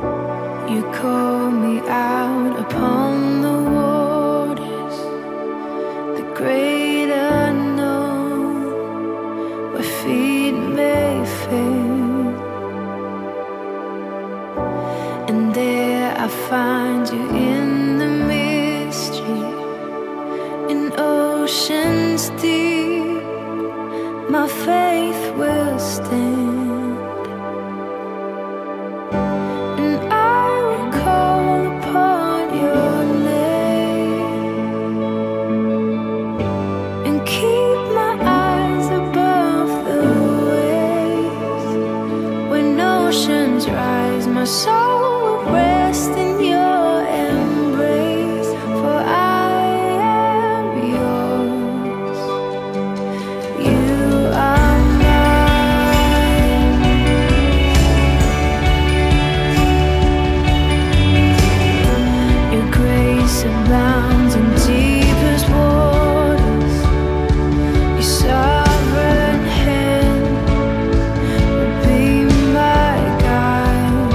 You call me out upon the waters, the great unknown, where feet may fail. And there I find you in the mystery, in oceans deep, my faith will stand. And I will call upon your name and keep my eyes above the waves. When oceans rise, my soul will rest in your embrace, for I am yours. You are mine. Your grace abounds in deepest waters. Your sovereign hand will be my guide.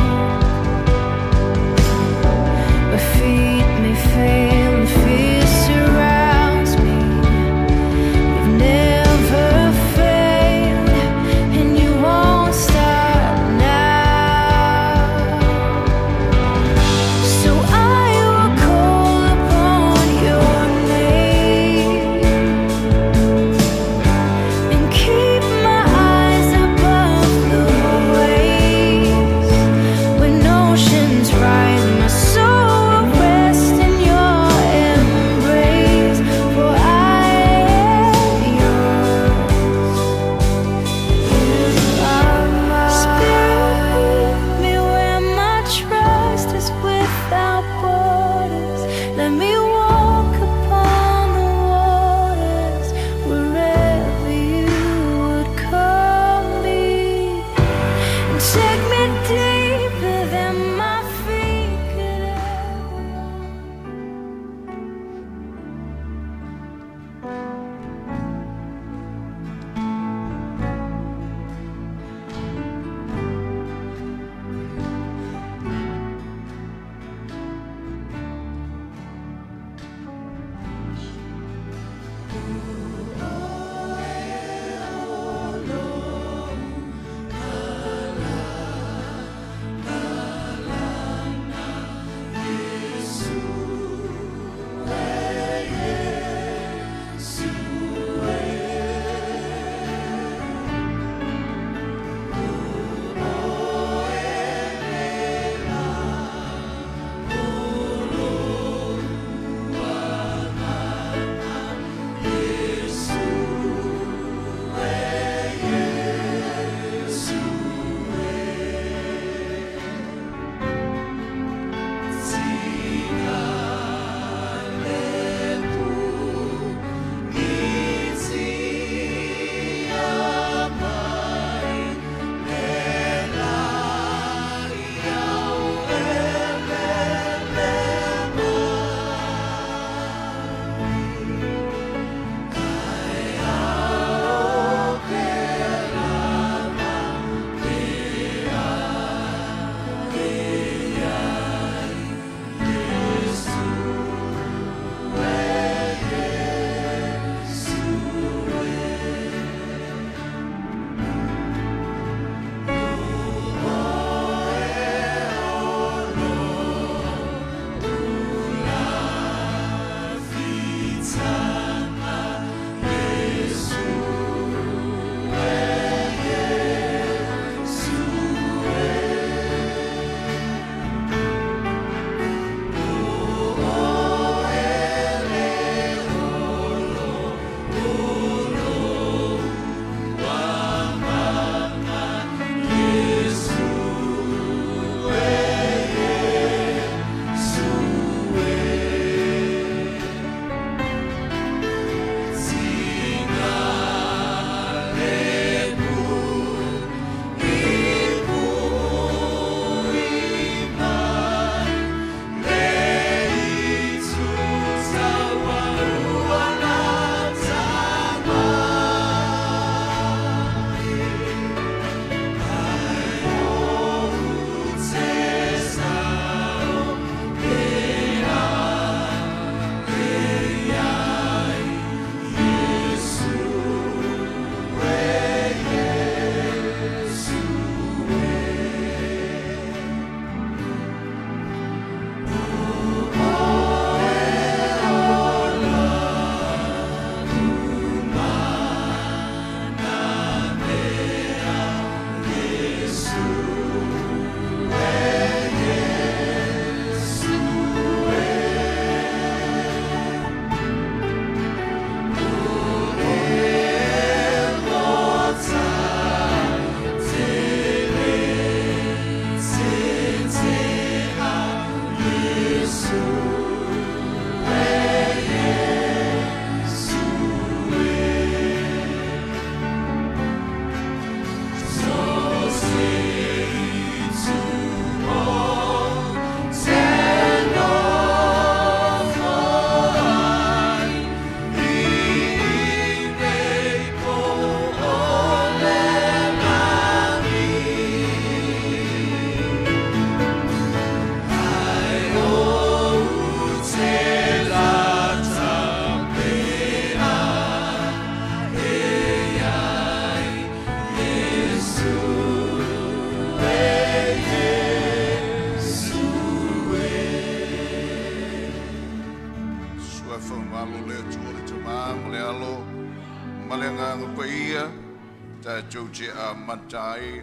Tatou te amata ai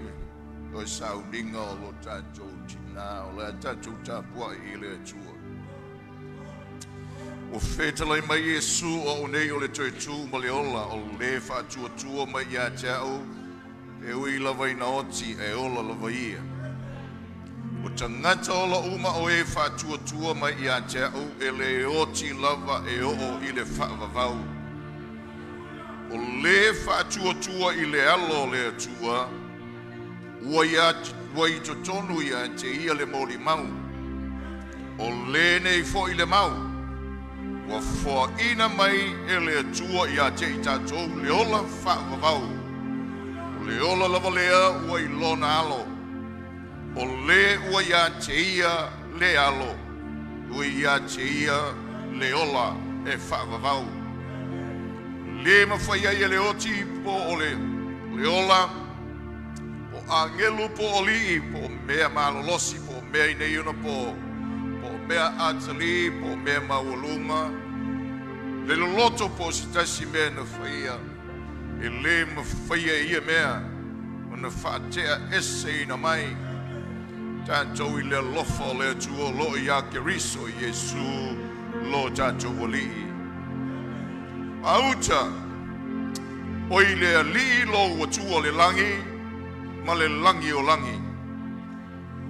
le sauniga o lo tatou tina, o le tatou tapuai i le Atua. Ua fetalai mai Iesu o au nei o le toe tu ma le ola, o le faatuatua mai ia te au, e ui lava ina oti e ola lava ia. O tagata ola uma o e faatuatua mai ia te au, e le oti lava e oo i le faavavau. O le faatuatua i le alo o le Atua, ua i totonu ia te ia le molimau. O le nei foi le mau, ua foaina mai e le Atua ia te i tatou le ola faavavau. O le ola lava lea ua i lona alo. O le ua ia te ia le alo, ua ia te ia le ola e faavavau. Le mafai ai e le oti po o le ola, po o agelu po o alii, po o mea malolosi, po o mea i nei ona po, po o mea atali, po o mea maualuga, le loloto po o se tasi mea na faia, e le mafaia e ia mea, ona faatea ese ina mai, tatou i le alofa o le Atua o loo ia Keriso Iesu lo tatou alii. Auta, o i le alii lo uatua le langi, ma le langi o langi.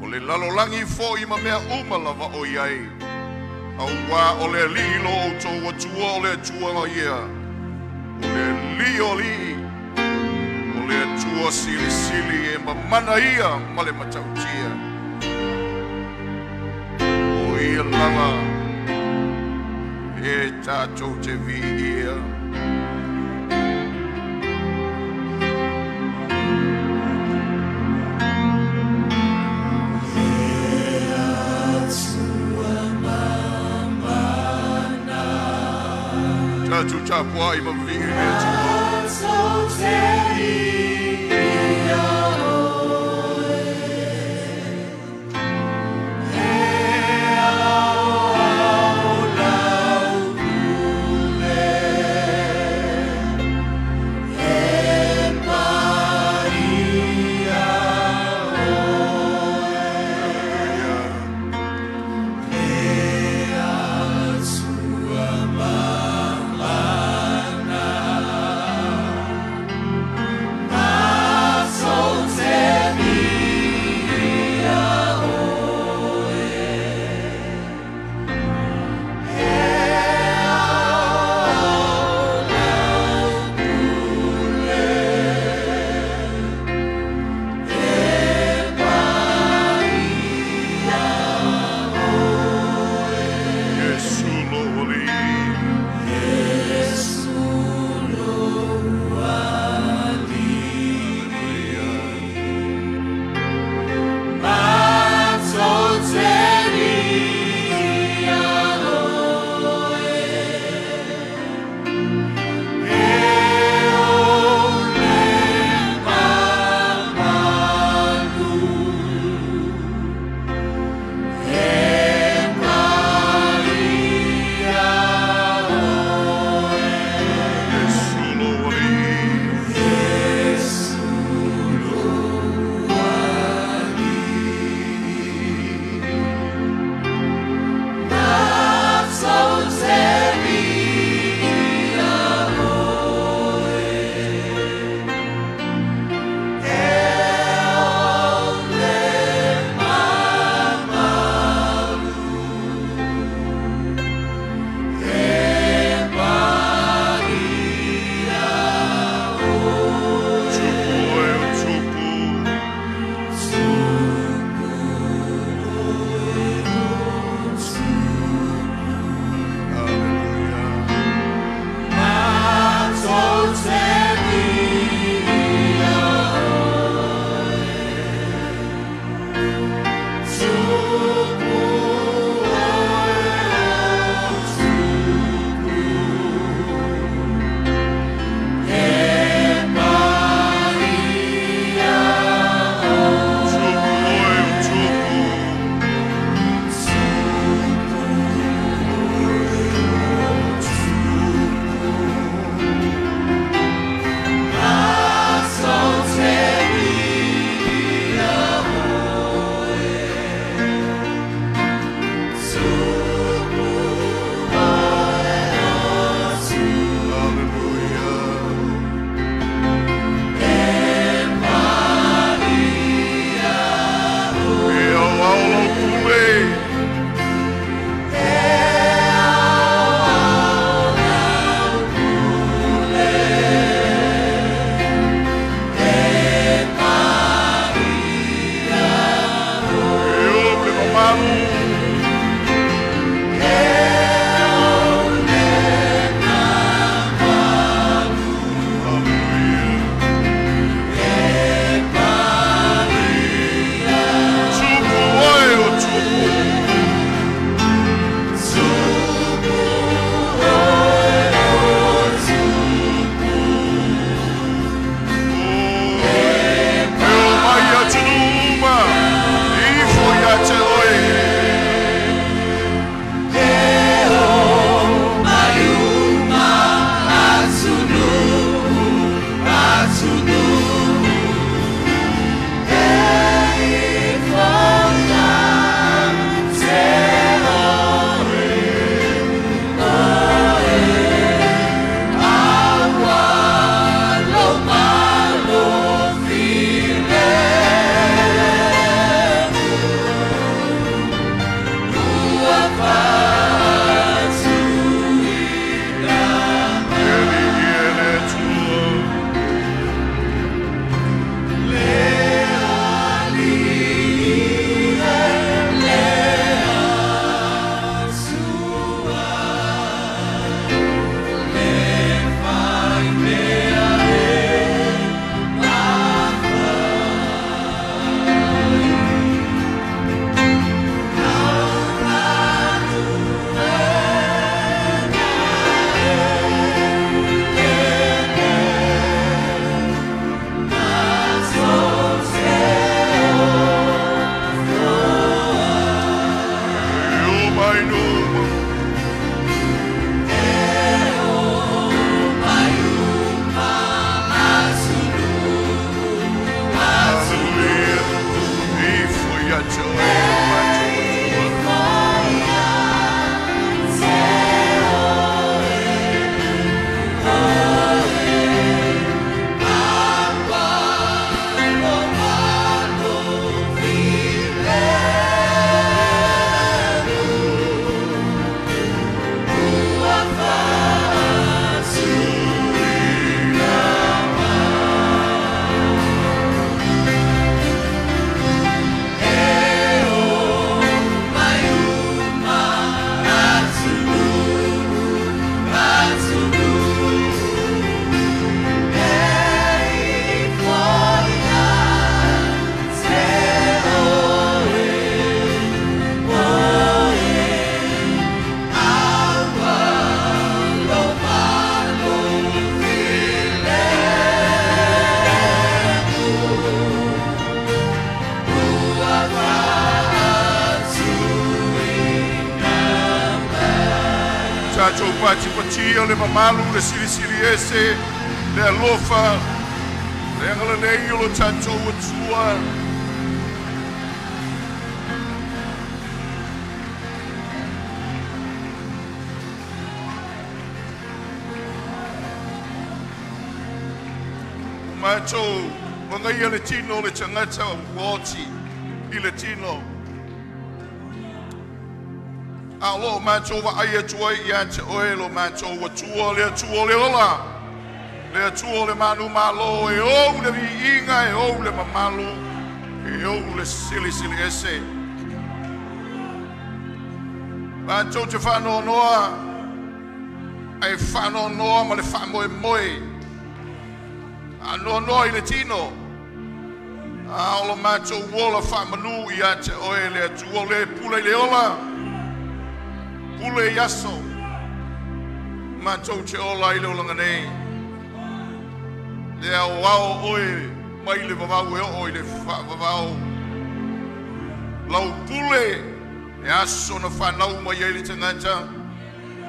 O le lalolangi foi ma mea uma lava o iai. Aua o le alii lo outou atua o le Atua ia. O le alii o alii, o le Atua silisili e mamana ia ma le matautia. O ia lava e tatou te viia. Tatou tapuai ma vii le Atua. Ma Patia le mamalu le silisili ese le alofa le angalalei o lo tatou atua. Matou magaia le tino le tagata ua oti i le tino. A o matou vaai atu ai ia te oe lo matou atua le atua le ola, le atua le manu malo e ou le viiga e ou le mamalu e ou le silisili ese. Matou te faanoanoa ai faanoanoa ma le faamoemoe, faanoanoa i le tino, A o lo matou ola faamanu ia te oe le Atua o le pule i le ola, pule i aso, matou te ola i le olaga nei. Le aoao oe mai le vavau e oo i le faavavau. Lau pule e aso na whanau mai ai le tagata,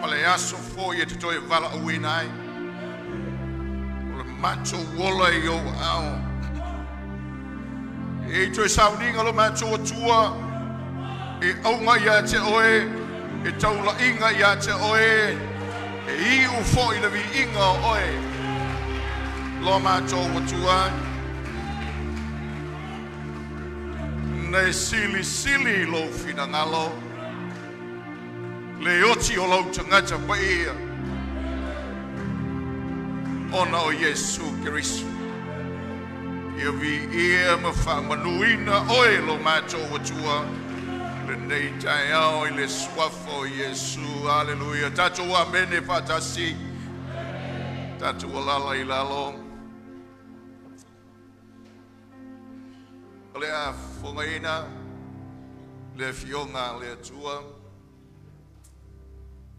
ma le aso foi e te toe valaauina ai. O le matou ola i ou aao. E toe sauniga lo matou Atua, e auga ia te oe, e taulaiga ia te oe, e iu foi le viiga o oe. Lo matou Atua, nei sili sili lo finagalo, le oti o lau tagata paia, ona o Iesu Keriso. Ia viia ma faamanuina oe lo matou Atua, lenei taeao i le suafa o Iesu. Aleluia. Tatou amene faatasi. Tatou alala i lalo. O le a fofogaina le afioga a le Atua.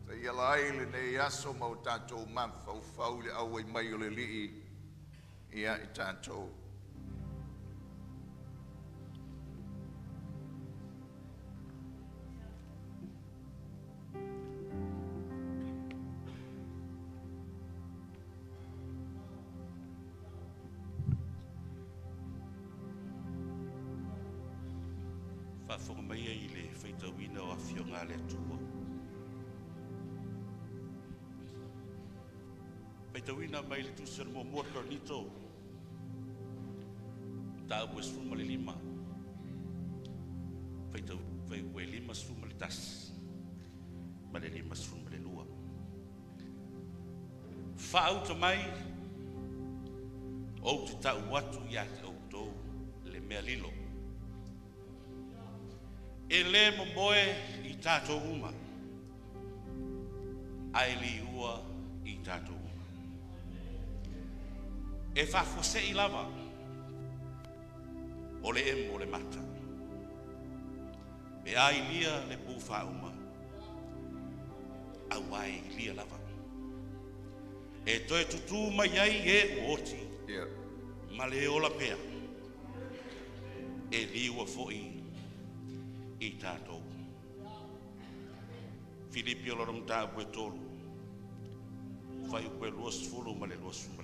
Taiala ai lenei aso ma o tatou mafaufau i le auai mai o le Alii ia i tatou. Faafofoga mai i le faitauina o afioga a le Atua. Faitauina mai le Tusi o le Muamua Korinito, mataupu e 15, faitau fuaiupu e 51 ma le 52. Faauta mai, ou te tau atu ia te outou le mea lilo. E le momoe i tatou uma, ae liua i tatou uma. E faafuasei lava o le emo le mata. Pe a ilia le pu faauma, auā e ilia lava. E toe tutū mai ai e ua oti, ma le ola pea. E liua foi i tatou. Filipi o lona mataupu e 3, fuaiupu e 20 ma le 21.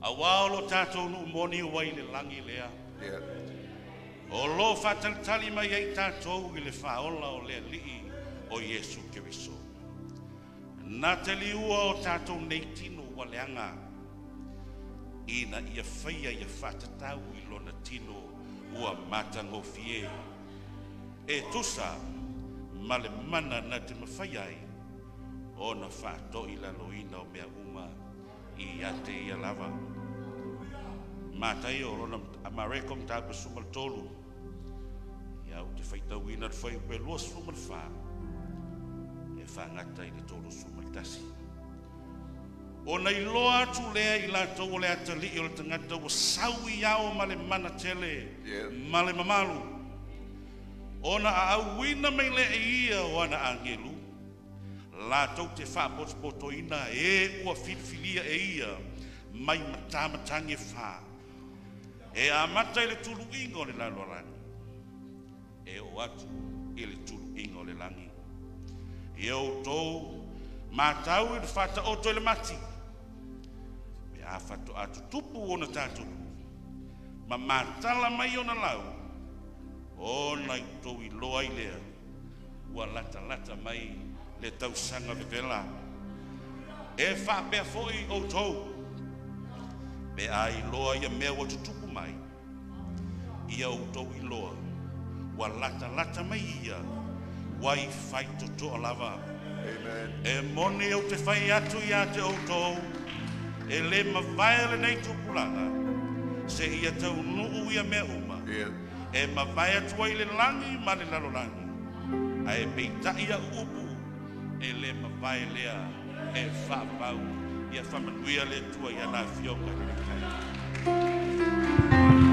Auā o lo tatou nuu moni ua i le lagi lea. O lo faatalitali mai ai tatou i le faaola o le Alii o Iesu Keriso. Na te liua o tatou nei tino ua leaga, ina ia faia ia faatatau i lona tino ua matagofie. E tusa ma le mana na te mafai ai ona faatoi laloina o mea uma i ate ia lava. Mataio o lona Mareko mataupu e 13, ia ou te faitauina le fuaiupu e 24, e faagata i le 31. Ona iloa atu lea i latou o le atalii o le tagata ua sau i ao ma le mana tele ma le mamalu. Ona aauina mai lea e ia o ana agelu, latou te faapotopotoina e ua filifilia e ia mai matamatagi e fa. E amata i le tuluiga o le lalolagi, e oo atu i le tuluiga o le lagi. Ia outou matau i le faataoto i le mati, pe a faatoa tutupu ona tatou ma matala mai ona lau, ona i outou iloa ai lea ua latalata mai le tausaga vevela. E faapea foi outou, pe a iloa ia mea ua tutupu mai, ia outou iloa ua latalata mai ia, ua i faitotoa lava. Amen. E moni ou te fai atu ia te outou, e le mavae lenei tupulaga, se ia taunuu ia mea uma. E mavae atu ai le lagi ma le lalolagi, ae peitai au upu, e le mavae lea e faavavau. Ia faamanuia le Atua i ana afioga i le taeao.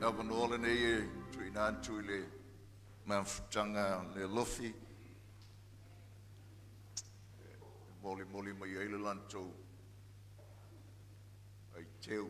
Avanoa lenei e tuuina atu i le mafutaga le alofi e molimoli mai ai le latou aiteu.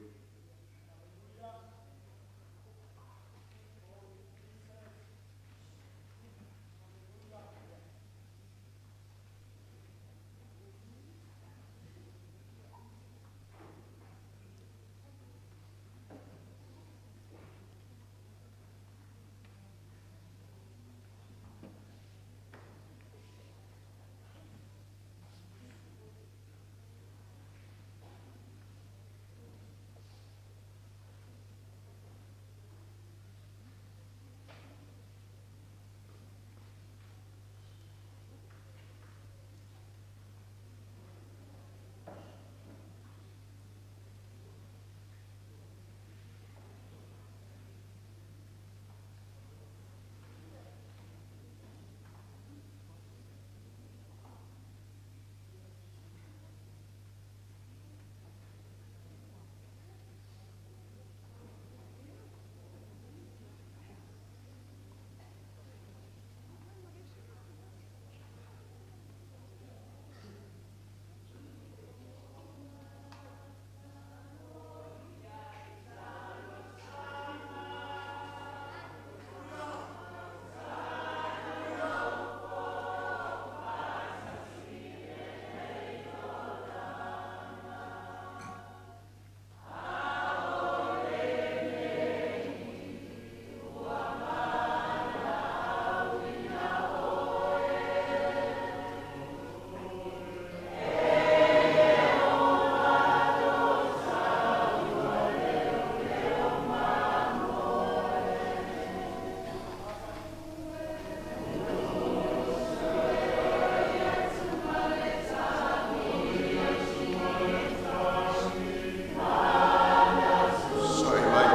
Sa'i mai,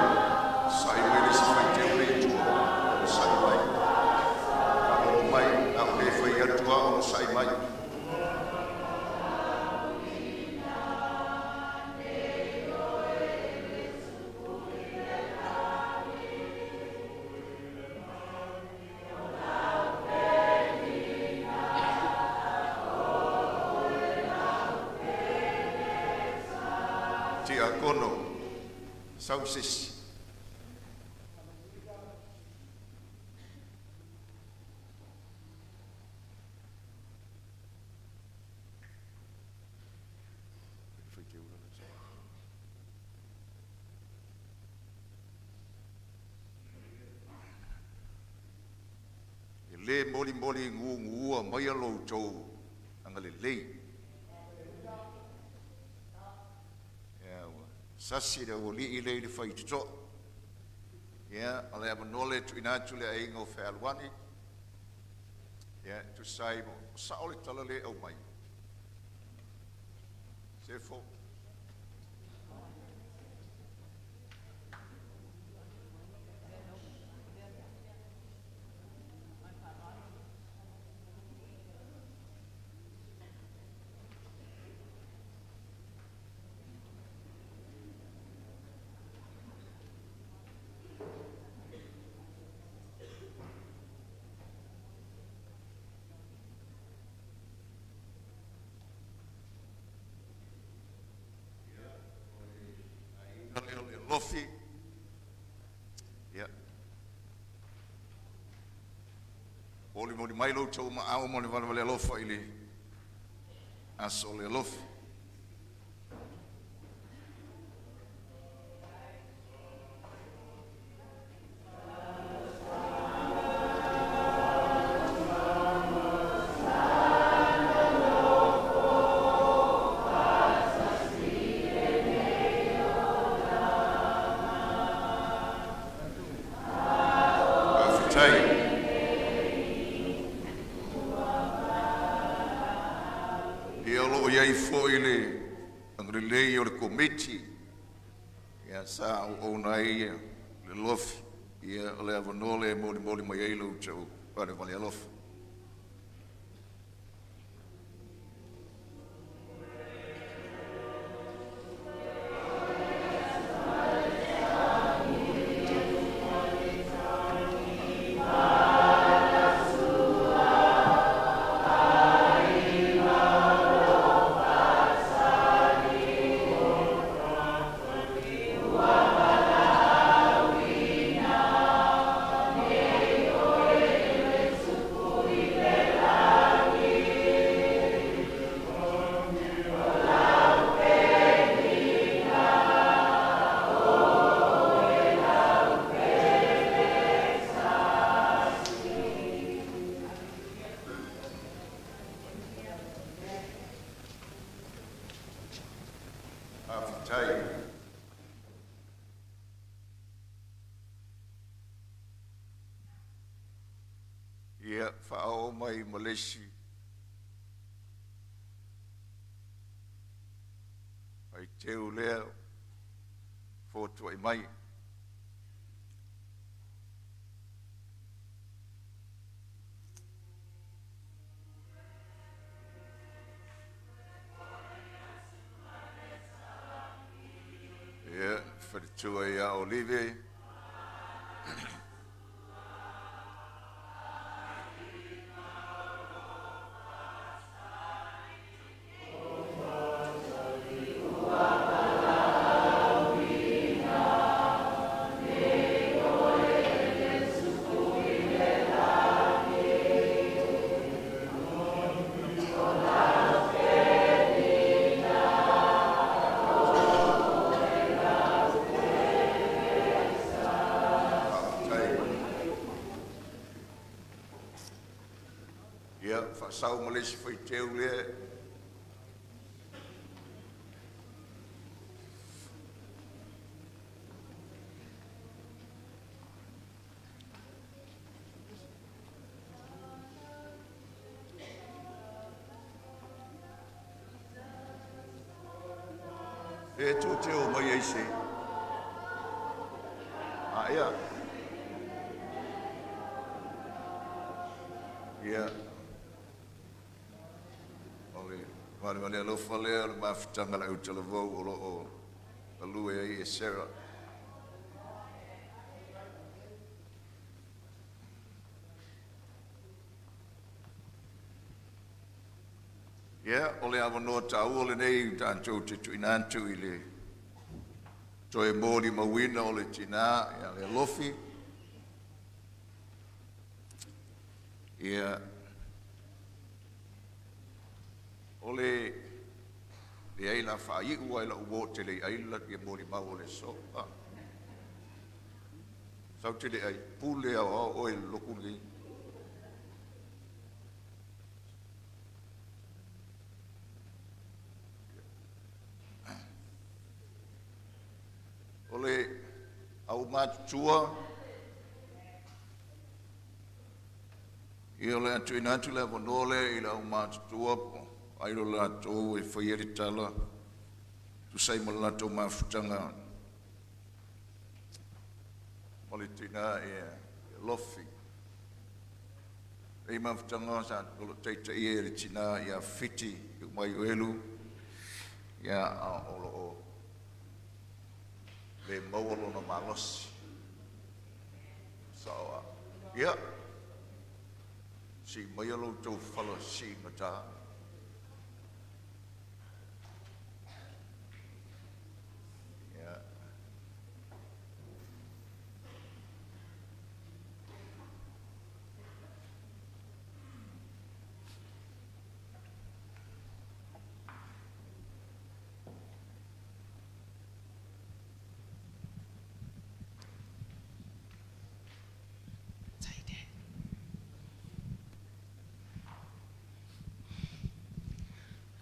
sa'i mai le isi faiteu le i tua. Sa'i mai. Faalogo mai, a o le fai atu a ona sa'i mai. Tiakono, sau sisi. E le molimoli gugua mai a lo outou agalelei. Ia, ua sasi le aualii le i le faitotoa. Ia, o le avanoa le tuuina atu le aiga o Fealuani. Ia, tusa ai mo sao le tala le au mai. Sefo. Le lofi. Ia. Molimoli mai lo outou maao mo le valevale alofa i le aso o le alofi. Faafetai. Ia o loo i ai foi le agalelei o le komiti. Ia sa auauna ai le lofi. Ia o le avanoa le molimoli mai ai lo outou valevale alofa. Faafetai. Ia faaoo mai ma le isi faiteu lea fotuai mai. Ia faletua ia Olive. Ia faasau ma le isi faiteu lea. E tū te o mai ei se. A ia. Ia. O le vale alofa lea o le mafutaga le autalavou o lo o alue ai e Sarah. Ia, o le avanoa taua lenei tatou te tuuina atu i le toe molimauina o le tina ia le alofi. Ia, o le leai la faaiu ai lau o te le ai la ia molimau o le so. Sau te le ai pule au au oe loku nei. O le au matutua, ia o le atuina atu le avanoa lea i le au matutua, ai lo latou e faia le tala, tusai ma le latou mafutaga. O le tina ia lofi. Ei mafutaga sa o lo taitai e le tina ia Fiti i mai o elu, ia o lo o le maua lona malosi. Sao a. Ia. Si mai lo tau fala si ngata. Ia.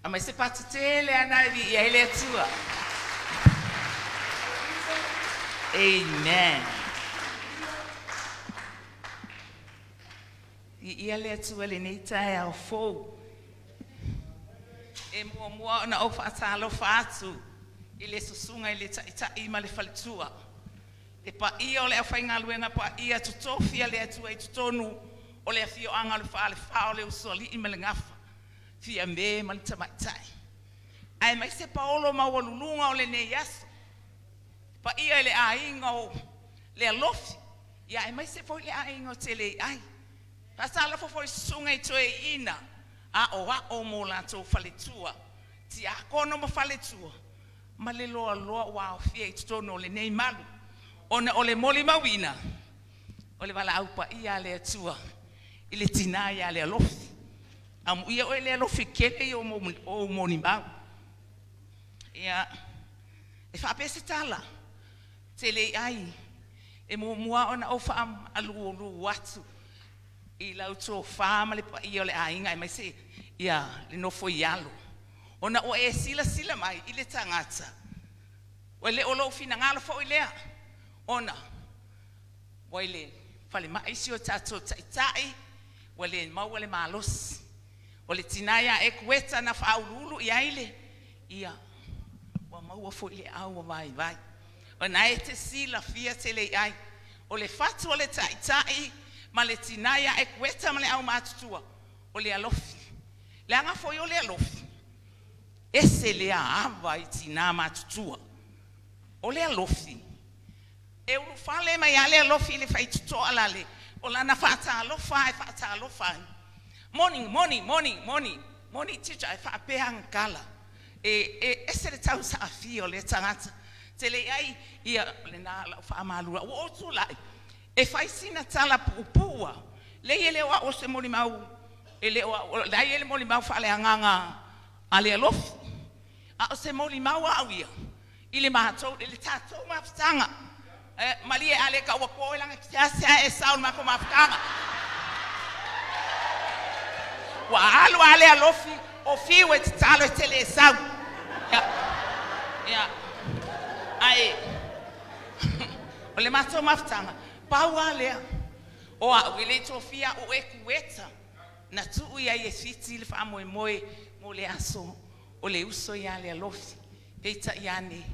A mai se patetele ana i ia hele atua. Amen. I ia le atua le nei tae au fou. E mua mua ona o whaatalo whaatu i le susunga i le ta'itai ma le faletua. Le pa ia o le awhainga luenga pa ia tutofia le atua i tutonu o le afio anga o le whaale whao le usuali i ma le ngafa. Fia me ma le tamaitai. Ae mai se paolo maualuluga o lenei aso. Pa ia i le aiga o le alofi. Ia ae mai se foi le aiga o te lei ai. Faasalofa foi susuga i toeaina a o ao mo latou faletua. Tiakono ma faletua. Ma le loaloa ua aofia i totonu o lenei malu. Ona o le molimauina o le valaau paia a le Atua i le tina ia le alofi. Amu ia oe le alofi kele i o monimau. Ia, e faapea se tala, te lei ai, e muamua ona ou faaaluulu atu i lau tofā ma le paia o le aiga e mai se ia le nofo i alo. Ona ua e silasila mai i le tagata, Ua le o lou finagalo foi lea, ona ua i le falemai si o tatou taitai, ua le maua le malosi. O le tina ia Ekueta na faauluulu i ai le, ia, ua maua foi le au ua vaivai. O na e te silafia tele i ai. O le fatu o le taitai ma le tina ia Ekueta ma le aumatutua, o le alofi. Leaga foi o le alofi, ese lea ava i tina matutua. O le alofi, e ulufale mai lava le alofi i le faitotoa lale, o lana faatalofa e faatalofa ai. Morning, morning, morning, morning, morning teacher, e faapea agakala. E ese le tausaafia o lea tagata. Tele i ai, ia, lena lau faamalua. Ua ou tulai, e fai sina tala puupuu lea e le o au o se molimau, e le o au, leai e le molimau faaleagaga a le alofi. A o se molimau au ia, i le matou, i le tatou mafutaga. Malie a le ka ua koe langa ki te e sau le matou mafutaga. Ua alu a le alofi, o fiu e te talo e te le sau. Ia, ia, ai, o le matou mafutaga, pau a lea, o au i le tofia o e kueta, na tuu ia i e fiti le faamoemoe mo le aso, o le uso ia le alofi. Peita iane,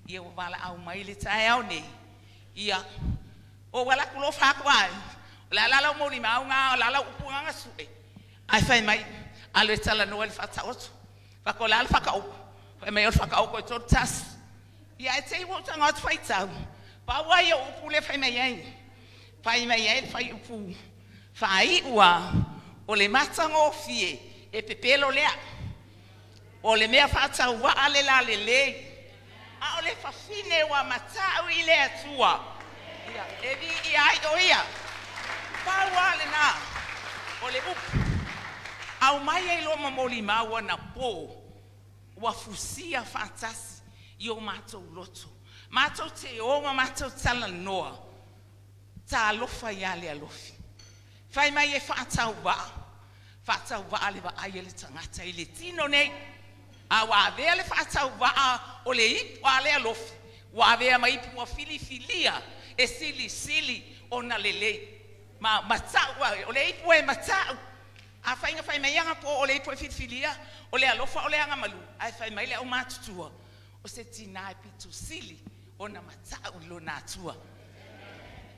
ia ua wala au mai le taeao nei. Ia, o wala kulo whaku ai. O le alala o moli maunga, o le alala upu nganga sue. Ai whai mai, alo e tala noa le whataoto. Whako la le whakaoko. Whai mai o le whakaoko e tōru tasi. Ia, e te iwa utanga o te whaitau. Pau ai o upu le whai mai ai. Whai mai ai le whai upu. Whai ua, o le matangofie, e pepelo lea. O le mea whaatau waa le la le lei. A o le fafine wa matau i le atua. Ia, e vi i ai o ia. Pau a le nā. O le upu. Au mai ai loa mamoli maua na pō. Ua fusia whaatasi i o mātou loto. Mātou te o ma mātou tala noa. Tā alofa ia le alofi. Whai mai e whaatau waa. Whaatau waa le waa i le tangata i le tino nei. A ua avea le whaatau waa o le ipu a le alofi. Ua avea mai ipu ua filifilia e sili sili o na lelei. Ma matau, o le ipu e matau. A whainga whai mai anga po o le ipu e filifilia, o le alofa o le anga malu. Ai whai mai le au matutua. O se tina e pitu sili o na matau lo na atua.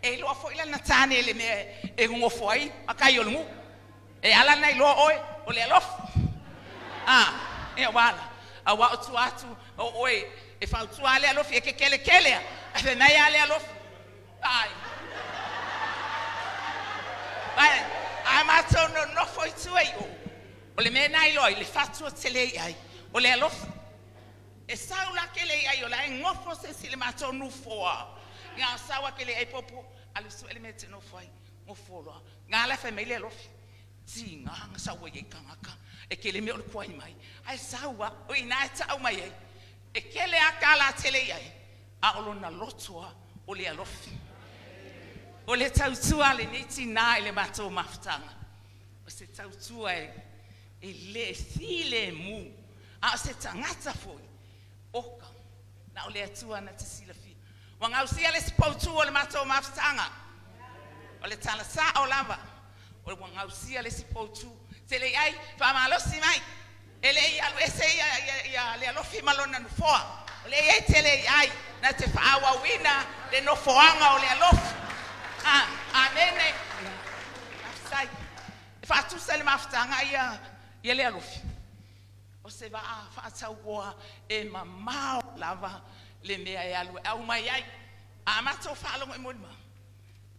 E iloa foi la na tāne le mea e ngofo ai, makai o lungu. E ala nei loa oe, o le alofa. Ah, e wala. A wa o tua atu, o oe, e whautua le alofi, e ke kele kelea. A whai mai a le alofi. Ai. Ai, a mātou no nofo i tua i o. O le mea nai loa, i le whatua te lei ai. O le alofi. E sau la ke lei ai, o la e ngofo se si le mātou nufoa. Ngā sawa ke lei ai popo, alu su ele mea te nofo ai, ngofo loa. Ngā la whai mai le alofi. Ti ngā ngā sawa i kangaka. E ke le mea o le kuai mai. Ai sawa, o ina e tau mai ai. E ke le aka la te lei ai. A o lona lotoa o le alofi. O le tautua le nei tina i le mātou mafutaga. O se tautua e le file mu. A o se tangata foi. Oka, na o le atua na te silafia. Wa ngausia le sipautu o le mātou mafutaga. O le talasa o lava. O le wangausia le sipautu. Te le ai, whamalosi mai. E le i alu ese ia le alofi malona nufoa. O le ai te le ai, na te whaawawina le nofoanga o le alofi. Ah, amene. Afsai. E whaatusa le mafutaga ia le alofi. O se waa whaatauoa e mamao lava le mea e alu e au mai ai. A matou whaalongo e molima.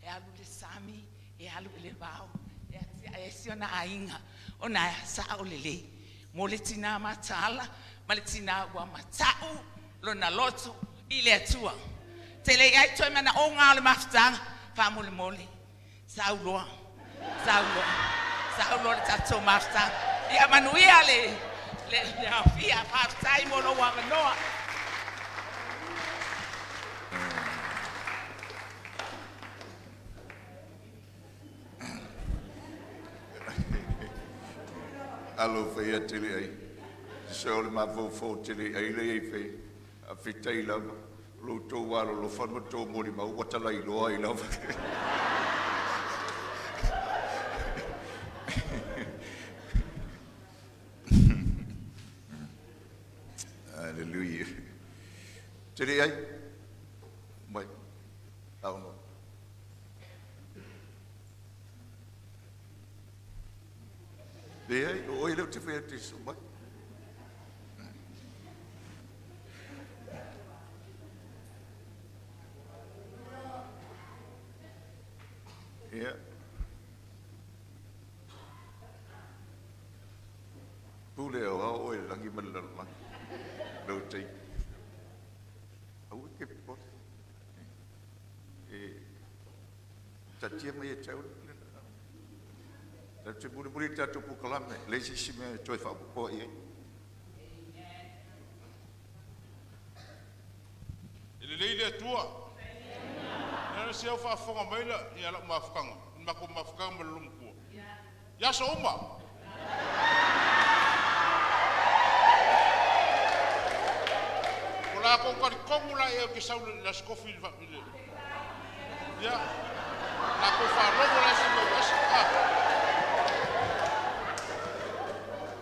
E alu le sami, e alu le vao. E atia e si ona ainga. O na sa o le lei. Mo le tina matala, ma le tina ua matau lona loto i le atua. Te le ai toi mana o ngā o le mafutaga. Whaamole mole. Sau loa. Sau loa. Sau loa le tatou mafutaga. Ia manuia le afia whaatai mo lo wanganoa. Alo whaia tele ai. Te se o le mafofo tele ai le ei whai. A whitai lava. Lo tou alo lo fa ma tou moli mau ua talailoa i lava. Hallelujah. Te le ai? Mai. Au no. Le ai, o oi leo te whea te so mai. Ia. Pule o au oe langi ma le lalolagi. Lau tai. Aua ke popole. E tatia mai e te au le pule. Tatou te mulimuli i tatou polokalame, leai se isi mea e toe faaopoopoa i ai. E lelei le Atua. Lea se au faafofoga mai la ia lau mafutaga, le matou mafutaga ma le loomatua. I aso uma. O la kou talitonu la ia ou te sau i le Aso Tofi i le ia la kou faalogo la se mau ese. Ah.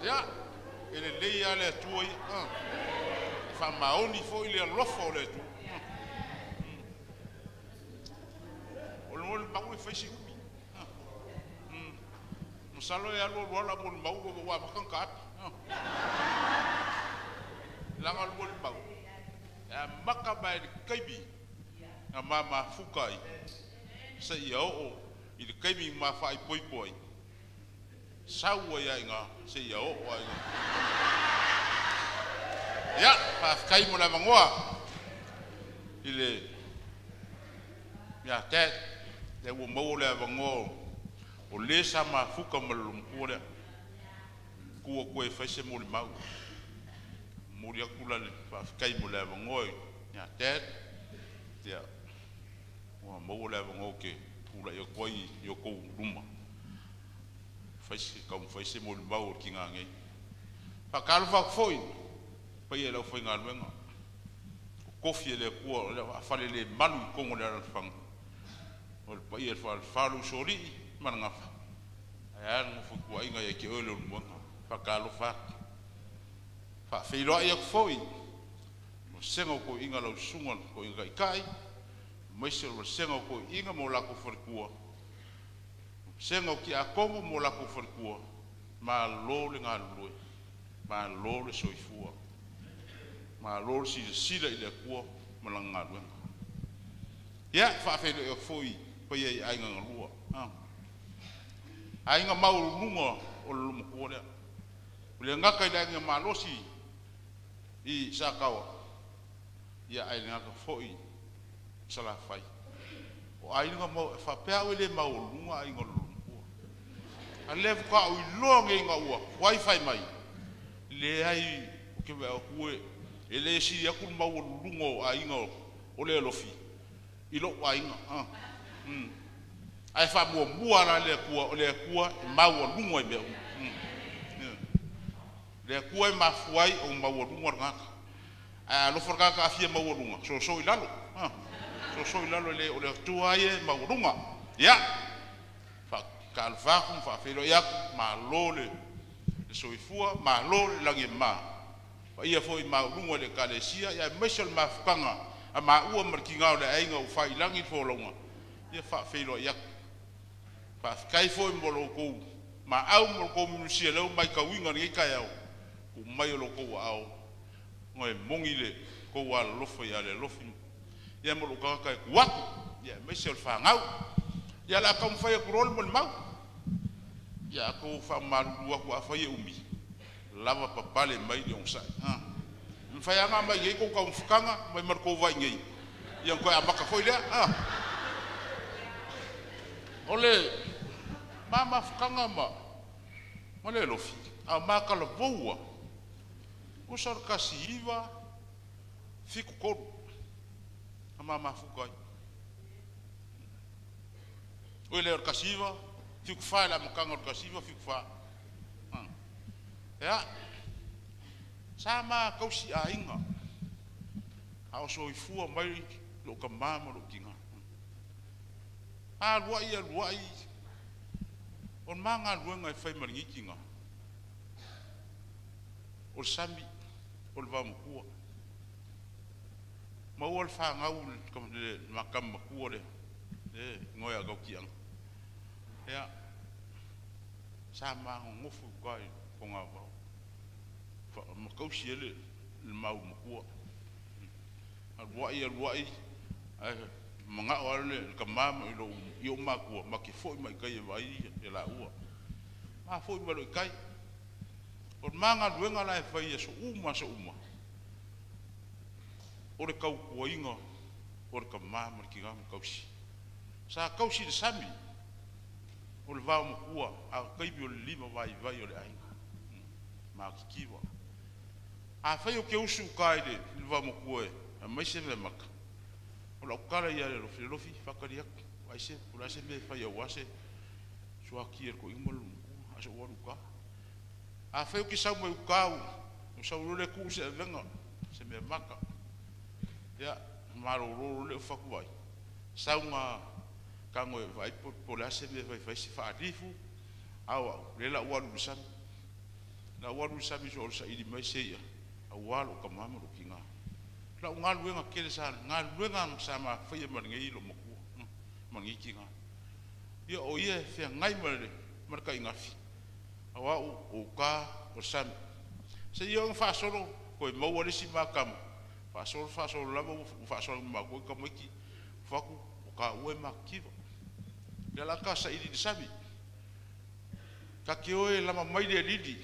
Ia, e lelei lava le Atua ia. Ah. E faamaoni foi le alofa o le Atua. Ah. O le molimau e fai si umi. Ah. Masalo e alu alu lava la molimau ua amata ona taape. Ah. Leaga o le molimau e amata mai le taimi na ma mafuta ai seia oo i le taimi ma faaipoipo ai sau ai lava i ina seia oo lava i ina. Ia, faafetai mo le avanoa i le ia Dad, lea ua maua le avanoa o le sa mafuta ma le loomatua lea. Tu atu e fai se molimau. Momoli atu la le faafetai mo le avanoa ia Dad. Ia, ua maua le avanoa ou te tulai atu ai i outou luma. Fai se taumafai se molimau o le tiga nei. Faatalofa atu foi i le paia i le aufaigaluega. O tofi e le Atua o le faafalelemalu i totonu o le alaalafaga. O le paia i le falefa o le Usoalii ma le Gafa. Ae a le nofotuaiga ia te oe Leulumoega. Faatalofa atu. Faafeiloai atu foi i le vasega o toeaiina lau susuga i le Toeaina Taitai, aemaise o le vasega o toeaiina ma o latou faletua, vasega o tiakono ma o latou faletua, malo le galulue, malo le soifua, malo le silasila i le Atua ma Lana galuega. Ia, e faafeiloai atu foi i le paia i aiga na lua, aiga maualuluga o le loomatua lea. Ua le gata i le aiga malosi i Sataoa, ia ae le gata foi i Salafai. O aiga e faapea au e le maualuluga aiga o le loomatua. A o lea faatoa ou iloa nei ina ua wifi mai, leai ou te vaai atu e le sili atu le maualuluga o aiga o le alofi i lou aiga. Ae faamuamua la le Atua, o le Atua e maualuga i mea uma. Le Atua e mafua ai ona maualuga le tagata. Ae a alofa le tagata a fia maualuga, soso i lalo. Soso i lalo e le o le Atua ia e maualuga. Ia, faatalofa atu ma faafeiloai atu, malo le soifua, malo le lagi e mama. Paia foi maualuga i le Ekalesia, aemaise o le mafutaga a maua ma le tiga o le aiga ua faiilagi le folauga, ia faafeiloai atu. Faafetai foi mo lo outou maau ma lo outou minusia lea ua matauina i lenei taeao, tuu mai o lo outou aao, ona e moni le tou alolofa ia Lealofi ia ma lou tagata e tu atu, ia aemaise o le fanau. Ia o le a taumafai atu loa le molimau. Ia a outou faamalulu atu afai e umi, lava papale mai le onosai. E mafai lava ona aumai nei tou taumafataga mai ma le tou vai nei, ia ona toe amata foi lea. O le ma mafutaga ma le alofi, a o ma talavaua, tusa o le 1973 na ma mafuta ai. Oi lea o le 1974 i le amataga o le 1974. Ia, sa ma tausi aiga. A o soifua mai lou tamā ma lou tigā. A aluai aluai, o le ma galuega e fai ma lenei tigā, o le sami, o le vaomatua. Maua le fagau le makama matua lea, e igoa ia Gautiaga. Ia, sa magogofo i uta i Fogavao, ma tausi ai le mau matua. Aluai aluai, ae manao lava le tamā i ou matua, ma te foi mai i tai e vaai e laua. Ma foi mai loa i tai. O le ma galuega la e fai i aso uma aso uma, o le tautuaina o le tamā ma le tina ma tausi. Sa tausi i le sami, o le vaomatua, a o le taimi o le lima vaivai o le aiga, matitiva. Afai ou te usu i uta i le vaomatua e aumai se meamata, o lau tala ia le Lofi, Lofi, faatali atu, vaai se po o le a se mea e fai aua se suati a le toeaina ma le olomatua, ae se i ou alu i uta. Afai ou te sau mai uta, ou sau loa lea tuu se avega, se meamata, ia, malolo loa lea ou fai atu, vaai, sau ga tago e vaai po o le a se mea e fai, fai se faalifu, a o au, lea o le a ou alu i le sami. O le a ou alu i le sami soo saili mai se i'a, aua lou tamā ma lou tigā. Lau galuega tele sa galuega sa mafaia ma lenei loomatua ma lenei tigā. Ia o ia e feagai ma le taigafi, aua o uta o le sami. Seia oo ina faasolo, toe maua le isi makama, faasolo faasolo lava ua faasolo ina matua tamaiti, fatu o taua e matitiva. Ia la ta saili i le sami. Ta te o e lama mai le alili,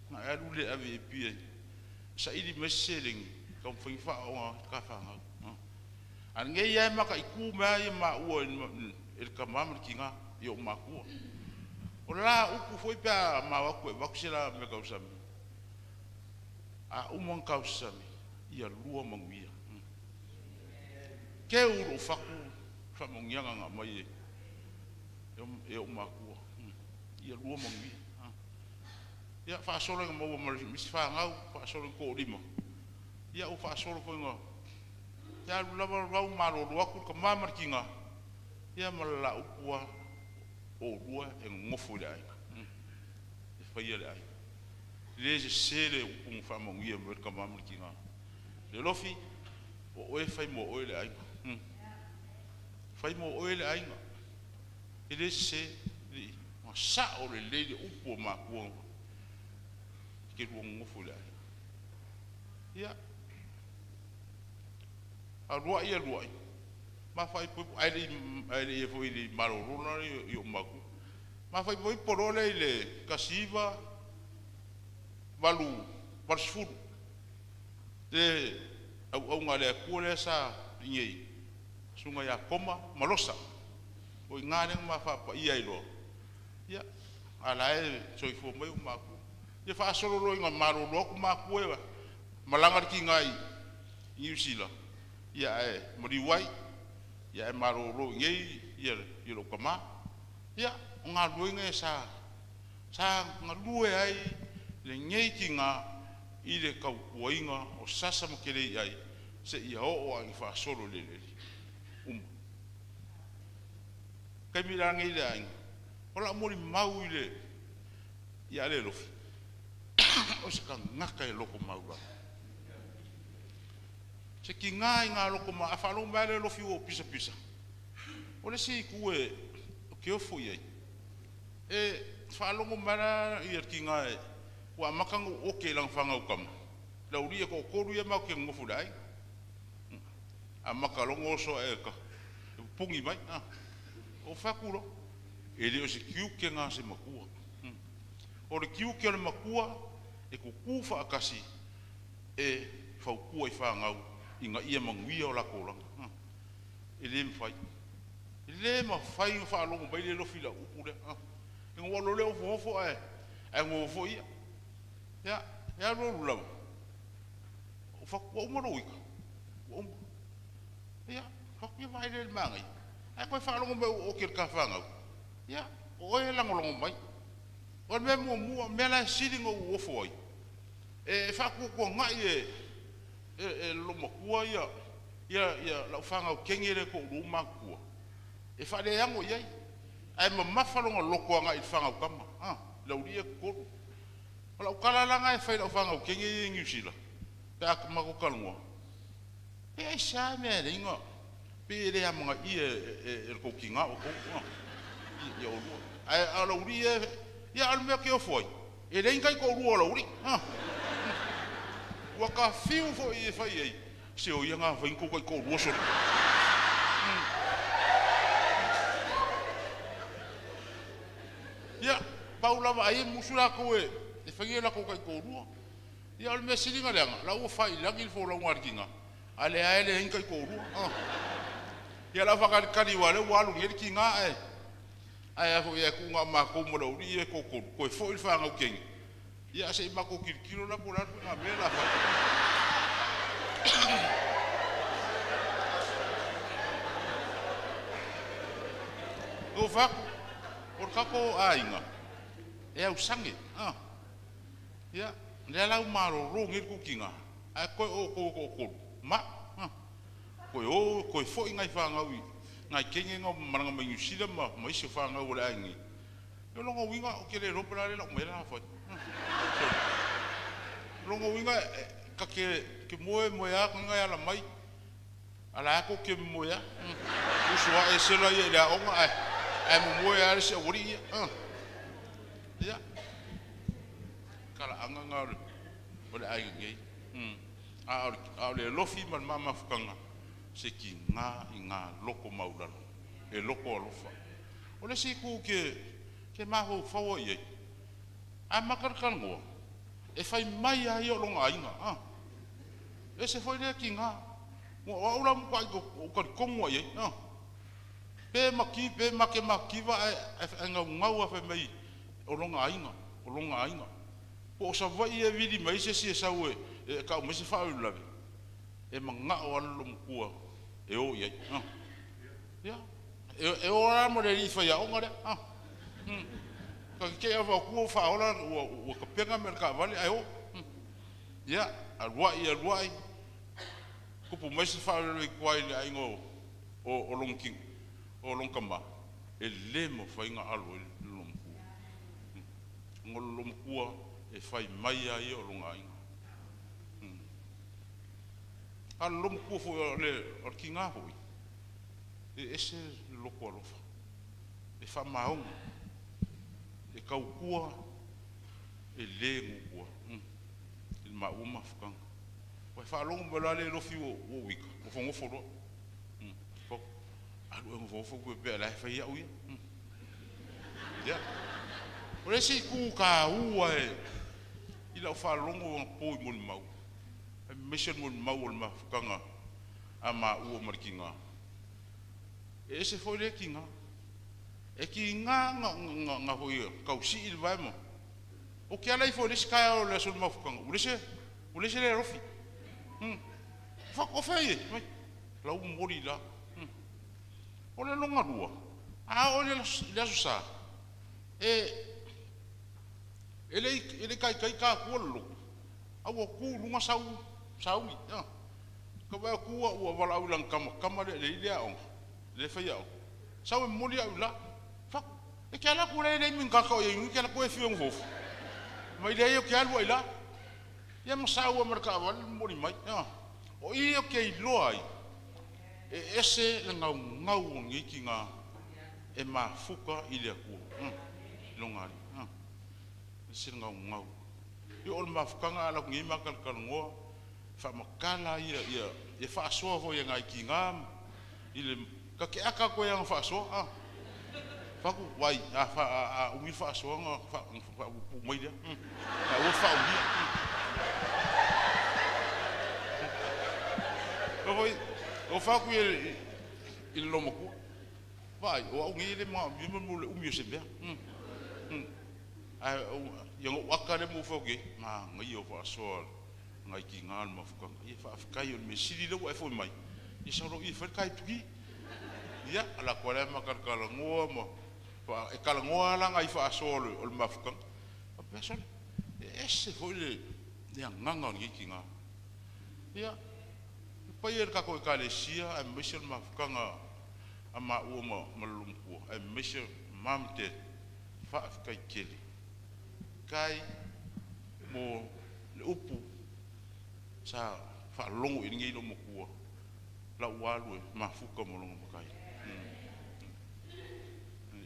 na e alu le ave i Apia saili mai se seleni, taumafai faaooga ka fanau. A lenei lava e mataitu mea ia maua e le tamā ma le tigā i ou matua. O le la upu foi pe a mao atu e avatu se la mea tausami, a uma ona tausami, ia lua manuia. Keu lou fatu faamanuiaga na aumai e ou matua. Ia lua manuia. Ia faasolo ina maua ma le isi fanau, faasolo ina toalima. Ia ua faasolo foi ina te alu lava vau malolo atu le tamā ma le tigā, ia ma le la upu lava, oulua e nonofo i le aiga, e faia le aiga. E le sese le upu na faamanuia mai le tamā ma le tigā. Le Lofi, o oe fai mo oe le aiga. Fai mo oe le aiga. E le sese, ma sao lelei le upu o matua ke lua nonofo i le aiga. Ia, aluai aluai, ma faaipoipo, ae le i foi i le malolo la i ou matua. Ma faaipoipo loa lea i le 1980. Le auauga a le Atua lea sa i nei, susuga ia Koma ma Losa. O i ngā lea na ma faapaia ai loa. Ia, a la e soifua mai ou matua. Ia faasolo loa ina malolo atu matua e malaga le tiga i Niu Sila. Ia ae maliu ai, ia ae malolo i nei ia lou tamā. Ia, o galuega e sa galue ai lenei tiga i le tautuaina o sasa ma kelei ai, se ia oo a ina faasolo i le eleele. Uma. Taimi la nei le aiga, o lau molimau i le ia le Lofi, o se tagata e loko maulalo. Se tiga i ngā loko ma, a faalogo mai le Lofi ua ou pisapisa. O le isi itu e o ke ofo i ai, e faalogo mai la ia le tiga e ua amata ona ou oke i lana fanau kama. Le aualii e toatolu ia matou te nonofo i le aiga. Amata logo oso e ka e pupuni mai. O fai atu loa, e le o se tiute gā se matua. O le tiute o le matua e kukū faatasi e fautua i fanau ina ia manuia o latou olaga. E le mafai. E le mafai ona faalogo mai le Lofi i lau upu lea. Ina ua alu loa lea ofoofo ae nofo foi ia. Ia, e alu alu lava. O fai atu, ua uma lou ita. Ua uma. Ia, fai atu ia vaai lea i le manaia. Ae koe faalogo mai ua oke i le ta fanau. Ia, o oe e lagolago mai. O le mea muamua, mea la e sili ona ou ofo ai, e faatuatuanai e lou matua ia Ia ia lau whangau kenge le ko ulu makua. E whale ango iai. Ai mamafa longa loko anga i whangau kama. Ah, lau lia kolu. O lau kalalanga e whai lau whangau kenge i New Zealand. Pe a mako kalunga. Pe ai sa mea le inga. Pe le amanga i e e ko ki ngā o kou. Ia o lua. Ai a lau lia ia al mea ke o foi. E le inga i ko lua lau lia. Ah. Ua ka fiu fo i e whai ei. Se o ia ngā whai ko kai ko lua sore. Ia, pau lava ai musu la ko e e whai la ko kai ko lua. Ia o le mea silinga leanga, la ua whai langi le fō lau ngā A le ae le inga i ko lua. Ia la whakalikali wa le walu ngeri ki ngā e. Ai a fo ia ku ngā mā kou mo lau e ko ko ko e fo i whangau kengi. Ia se i mako kirikiro la po la ngā mea la whai. O whaku, o kako ainga. E au sange. Ah. Ia, le lau maroro ngeri ku ki ngā. Ai koe o ko ko ko ma. Koe o koe fo i ngai whangau i. Ngai kenge ngā maranga mai New Zealand ma ma isi whangau o le aingi. Yo longo winga o ke le rope la le lau mai la whai. Longo winga ka ke moe moe a ko ngai ala mai. Ala ko ke moe a. Usu a e sela i le aonga ai. Ai mo moe a le se ori ia. Ia. Kala anga ngā o le aingi ngei. A o le lofi ma le mama fukanga. Se ki ngā i ngā loko maulalo. E loko alofa. O le si ku ke maho whaua i ei. A makarakarangoa. E whai mai a ia o longa ainga. Ah. E se whai lea ki ngā. Wa ula muka i o karikonga i ei. Ah. Pe maki, pe make makiwa e ngau ngau a whai mai o longa ainga. O longa ainga. Po o sa vai e vili mai se si e sau e kau mai se whaau lawe. E manga o alo mukua e o i ei. Ah. Ia. E o rā mo le li whai a onga lea. Ah. Ka ke a wau kua whaola ua kapenga me le ka wale ai o. Ia, aluai, aluai. Kupu mai se whaau i kuai le ainga o long king, o long kama. E le mo whainga alo e lo mukua. Ngolo lo mukua e whai mai a ia o longa ainga. A lo mukua fo le o ki ngā hoi. E ese loko alofa. E wha maonga. E kaukua, e le ngukua. I ma ua mafukanga. Wai whaalongo mo la le lofi o wika. O whangofo roa. Fau. Alu e ngofo kue pea la e whai au ia. Ia. O le si ku ka ua e. I lau whaalongo ang poi mo ni mau. E mesen mo ni mau o le mafukanga a ma ua mariki ngā. E ese foi le ki ngā. E ki ngā ngā ngā hoi kausi i le vai mo. O ke ala i foi le sky o le aso le mafukanga. O le se le rofi. Whako whai e. Mai. Lau mori la. O le longa rua. A o le aso sa. E le kai kai ka kua le loko. A ua ku lunga sau saumi. Ka vai kua ua wala au lang kama kama le le ile aonga. Le whai ao. Sau e mori au la. Whaku. E ke ala kua le le minga ka o ia ingi ke ala kua e whiong hofu. Mai le ia ke alua i la. Ia masau a maraka wale mori mai. O ia ke i loa ai. E ese le ngau ngau o ngi ki ngā e mafuka i le akua. Longa ari. Ese le ngau ngau. I o le mafukanga ala ngi makalakalangoa. Wha makala ia ia e whaasoa fo ia ngai ki ngā. I le ka ke aka koe anga whaasoa. Whaku wai a wha a umi whaasoa nga wha pu mai lea. A ua wha umia. O whaku i le lomakua. Vai, o au ngi le mga mima mo le umi o se mea. Ai, ia ngau aka le mo whau ke, ngā ngai o whaasoa ngai ki ngā le mafukanga. Ia whaafkai o le me siri lau e fo mai. Ia sauro i whai kai tuki. Ia, ala kua le makalakala ngoa ma, e kala ngoa la ngai whaasoa o le mafukanga. A pesa le, e ese foi le anganga o ngi ki ngā. Ia, Pai e kako e kalesia ai maise le mafukanga a maua ma le matua ai maise mam te faafetai tele. Kai mo le upu sa faalogo i lenei lo matua lau alu e mafuka mo logo makai.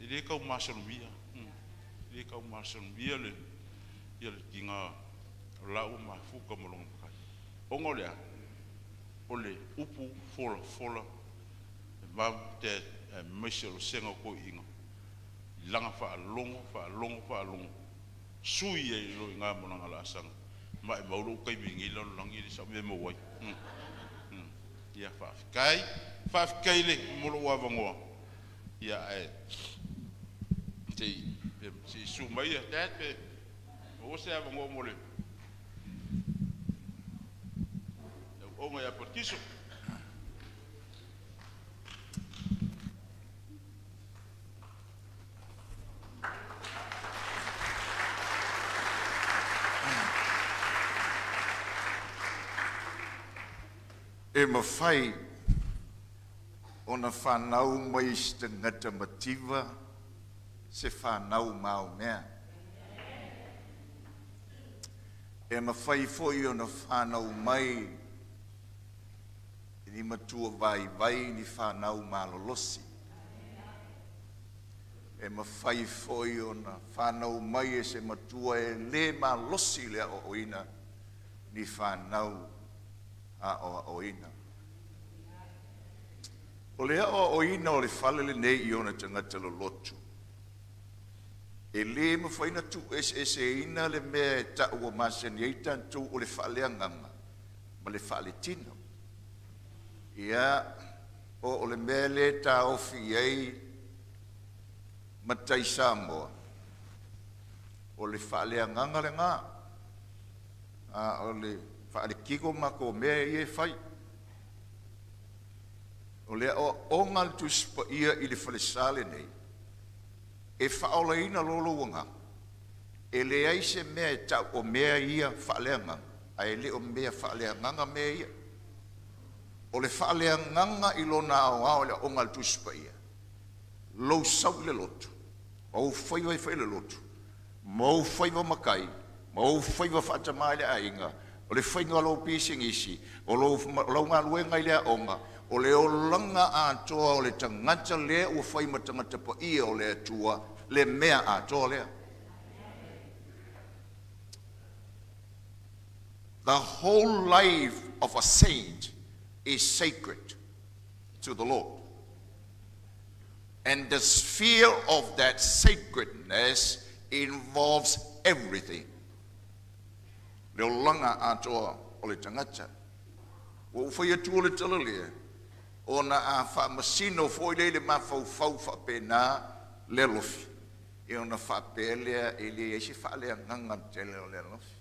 E le kau masalomia, e le kau masalomia le ia le tiga lau mafuka mo logo makai. Ongo lea, o le upu fola fola e mam te maise o le senga ko inga. Langa faalogo faalogo faalogo. Sui e lo inga mo langa la asanga. Ma e maulu kai mingi lo langi le sa me mo wai. Ia faafetai, faafetai le mo lo avangoa. Ia e te su mai e te pe o se avangoa mo le. O ngai a partiso. E mawhai o na whanau mai se tangata mativa se whanau mau mea. E mawhai foi o na whanau mai ni matua vai vai ni whanau malolosi. E mawhai foi o na whanau mai e se matua e le malosi lea o oina ni whanau a o oina. O lea o oina o le fale le nei i ona tangata lolotu. E le mawhaina tu ese ina le mea e ta ua masani ei tantou o le whaalea nganga ma le whaale tino. Ia o le mea le ta ofi ei matai Samoa. O le whaalea nganga le ngā. A o le whaale kiko mako mea i e whai. O lea o ngā tuspa ia i le whalesale nei. E whaolaina lolo wanga. E le ai se mea e tau o mea ia whaalea nganga. A e le o mea whaalea nganga mea ia. O le whaalea nganga i lona ao ao le o ngā tuspa ia. Lou sau i le lotu. O whaiwa i whai le lotu. Mau whaiwa makai. Mau whaiwa whaatama i le ainga. O le whainga lo pisingisi, o lo ngā luenga i lea onga, o le olanga atoa o le tangata lea ua whai ma tangata pa ia o le atua, le mea atoa lea. The whole life of a saint is sacred to the Lord. And the sphere of that sacredness involves everything. Le olanga atoa o le tangata. Ua uwhai atu o le tala lea, o na a whaamasino foi le le mawhau whaapena le lofi. E ona whaapea lea e le eisi whaalea nganga tele o le lofi.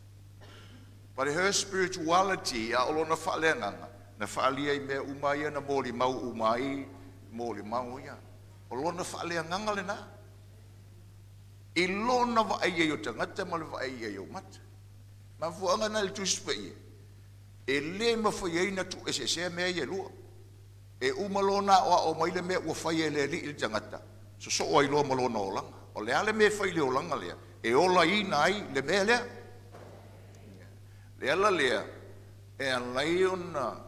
But her spirituality a olona whaalea nganga, na whaalia i mea umai na mōli mau umai, mōli mau ia. O lona whaalea nganga le nā. I lona waai e o tangata ma le waai e o mata. Mafuanga na le tuspa ia. E le mawhai ei na tu ese sea mea ia lua. E umalona o a o maile mea ua whai e le li i le tangata. So so ai loa malona o langa. O le ale mea whai le o langa lea. E ola ina ai le mea lea. Le ala lea. E alai ona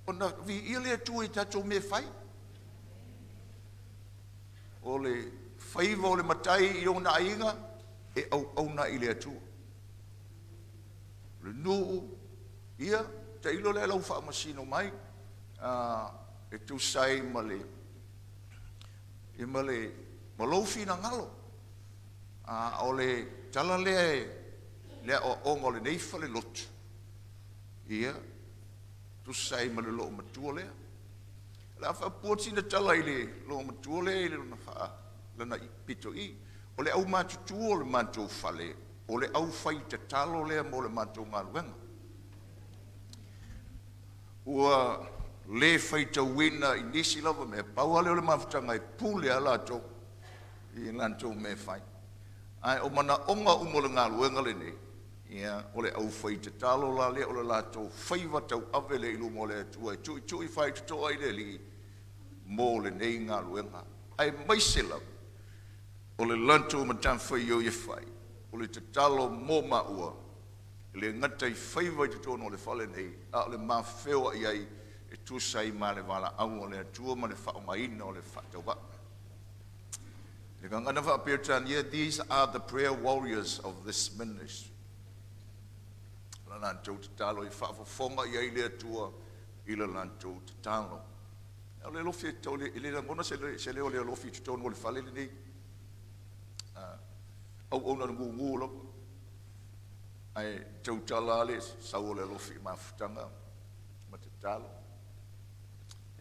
ona vi ia lea tua i tātou mea whai. O le whaiva o le matai i ona ainga, e au auna i le atua. Le nuu, ia, te ilo le lau whaamasino mai, e tūsai ma le, e ma le, ma lou whina ngalo. O le tala lea e, lea o onga o le neifa le lotu. Ia, tūsai ma le loo matua lea. La whaapuati na tala i le loo matua lea i le lona whaa, lana i pito i. O le au mātutu o le mātou whale, o le au whai te talo lea mo le mātou ngā luenga. Ua le whai tauina i nisi lava mea, pau ale o le mafutanga e pule a lātou, i lātou mea whai. Ai, o mana onga umo le ngā luenga le nei, Ia, o le au whai te talo la le o le latou whaiva tau ave le ilu mo le atua e tui tui whai tutoa i le li mō le nei ngā luenga. Ai mai se lau, o le lanto ma tan whai o ye whai, o le te talo mō maua, le ngata i whaiva i te tōno o le whale nei, a o le mawhewa i ai e tūsai ma le wala au o le atua ma le whaongaina o le whaatawa. Le gangana whaapirtania, these are the prayer warriors of this ministry. La lantou te talo i whaafofonga i ai le atua i la lantou te talo. O le lofi e tau le, le langona se le o le lofi te tonu o le whale le nei. Au au na ngu ngu lo. Ai tau tala le sau o le lofi mafutanga ma te talo.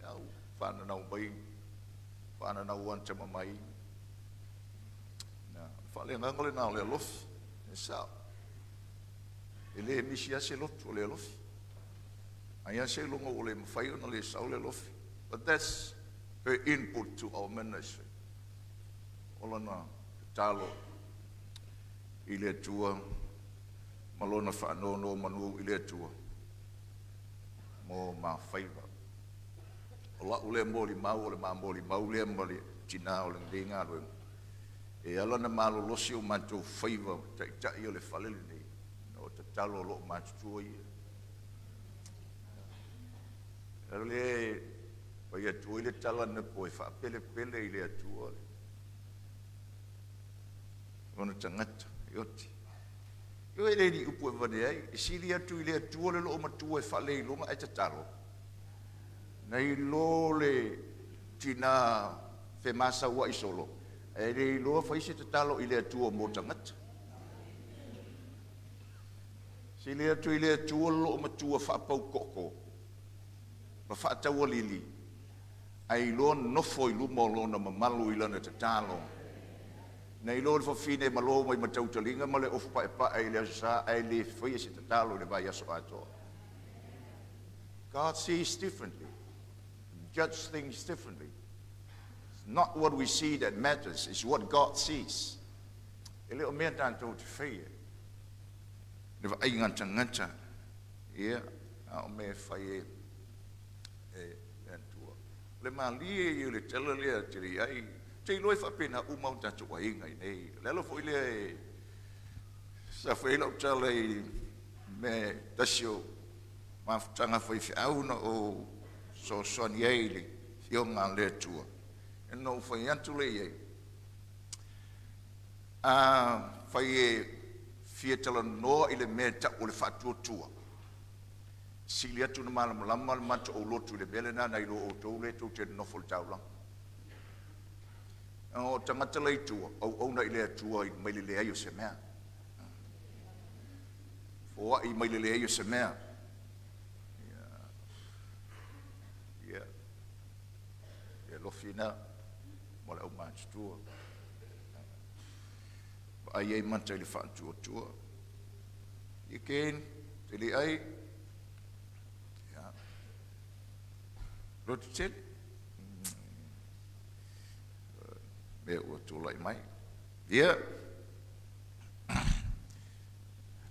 Ia au whana nau mai, whana nau anta mamai. Na, whale nganga le nā o le lofi. E sao. E le misi ase lotu o le lofi. Ai ase longo o le mawhai ona le sau le lofi. But that's her input to our ministry. Olana talo i le atua, malona whaanono manu i le atua. Mō mā whaiva. O la ule mōli mau, o le mā mōli mau le ma le tina o le ngā luenga. E ala na malolosi o mātou whaiva, tai o le whalele nei. O te talo lo mātutua ia. Le pai atua i le tala na po e whaapele pele i le atua. Ona tangata, i oti. Iwa e le upu e vane ai, e sili atu i le atua le loo matua e whale i longa e te talo. Nei lo le tina whemasa ua i solo. E le iloa whaise te talo i le atua mō tangata. Sili atu i le atua loo matua whaapau koko. Ma whaataua lili. Ai loa nofo i luma o lona mamalu i lana te talo. Nei loa le whawhine ma loa mai matautalinga ma le ofu pae pae i le asa ai le whaia se te talo i le vai aso atoa. God sees differently. Judge things differently. It's not what we see that matters, it's what God sees. E le o mea tātou te whaia. Le wa ai ngata ngata. Ia, a o mea whai e le atua. Le malie i le tele lea te le ai. Te iloi whapena umau tātou ainga i nei. Le alo fo i lea e sa whai lau tala i me tasio mafutanga whai whiauna o sosoani ai le fionga le atua. E no whai atu le iai. A whai e fia tala noa i le mea tau o le whaatuatua. Sili atu na malamalama le mata o lotu le mele nā nei lo o tau le tau te nofo le taulanga. O tangata le itua, au auna i le atua i mai le ai o se mea. Foa i mai le ai o se mea. Ia, ia lofina, mo le au mātutua. Ai ai mata i le whaatuatua. Ia ken, te le ai. Ia. Rotu tele. Mea ua tūlai mai. Ia.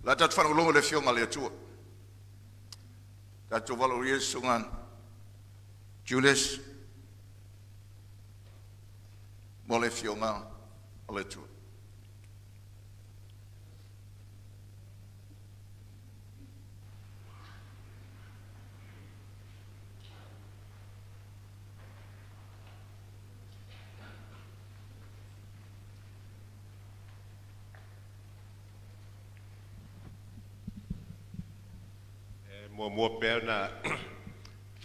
La tātou whanau le fionga le atua. Tātou walo Yesu ngā Julius mo le fionga le atua. Mua pea na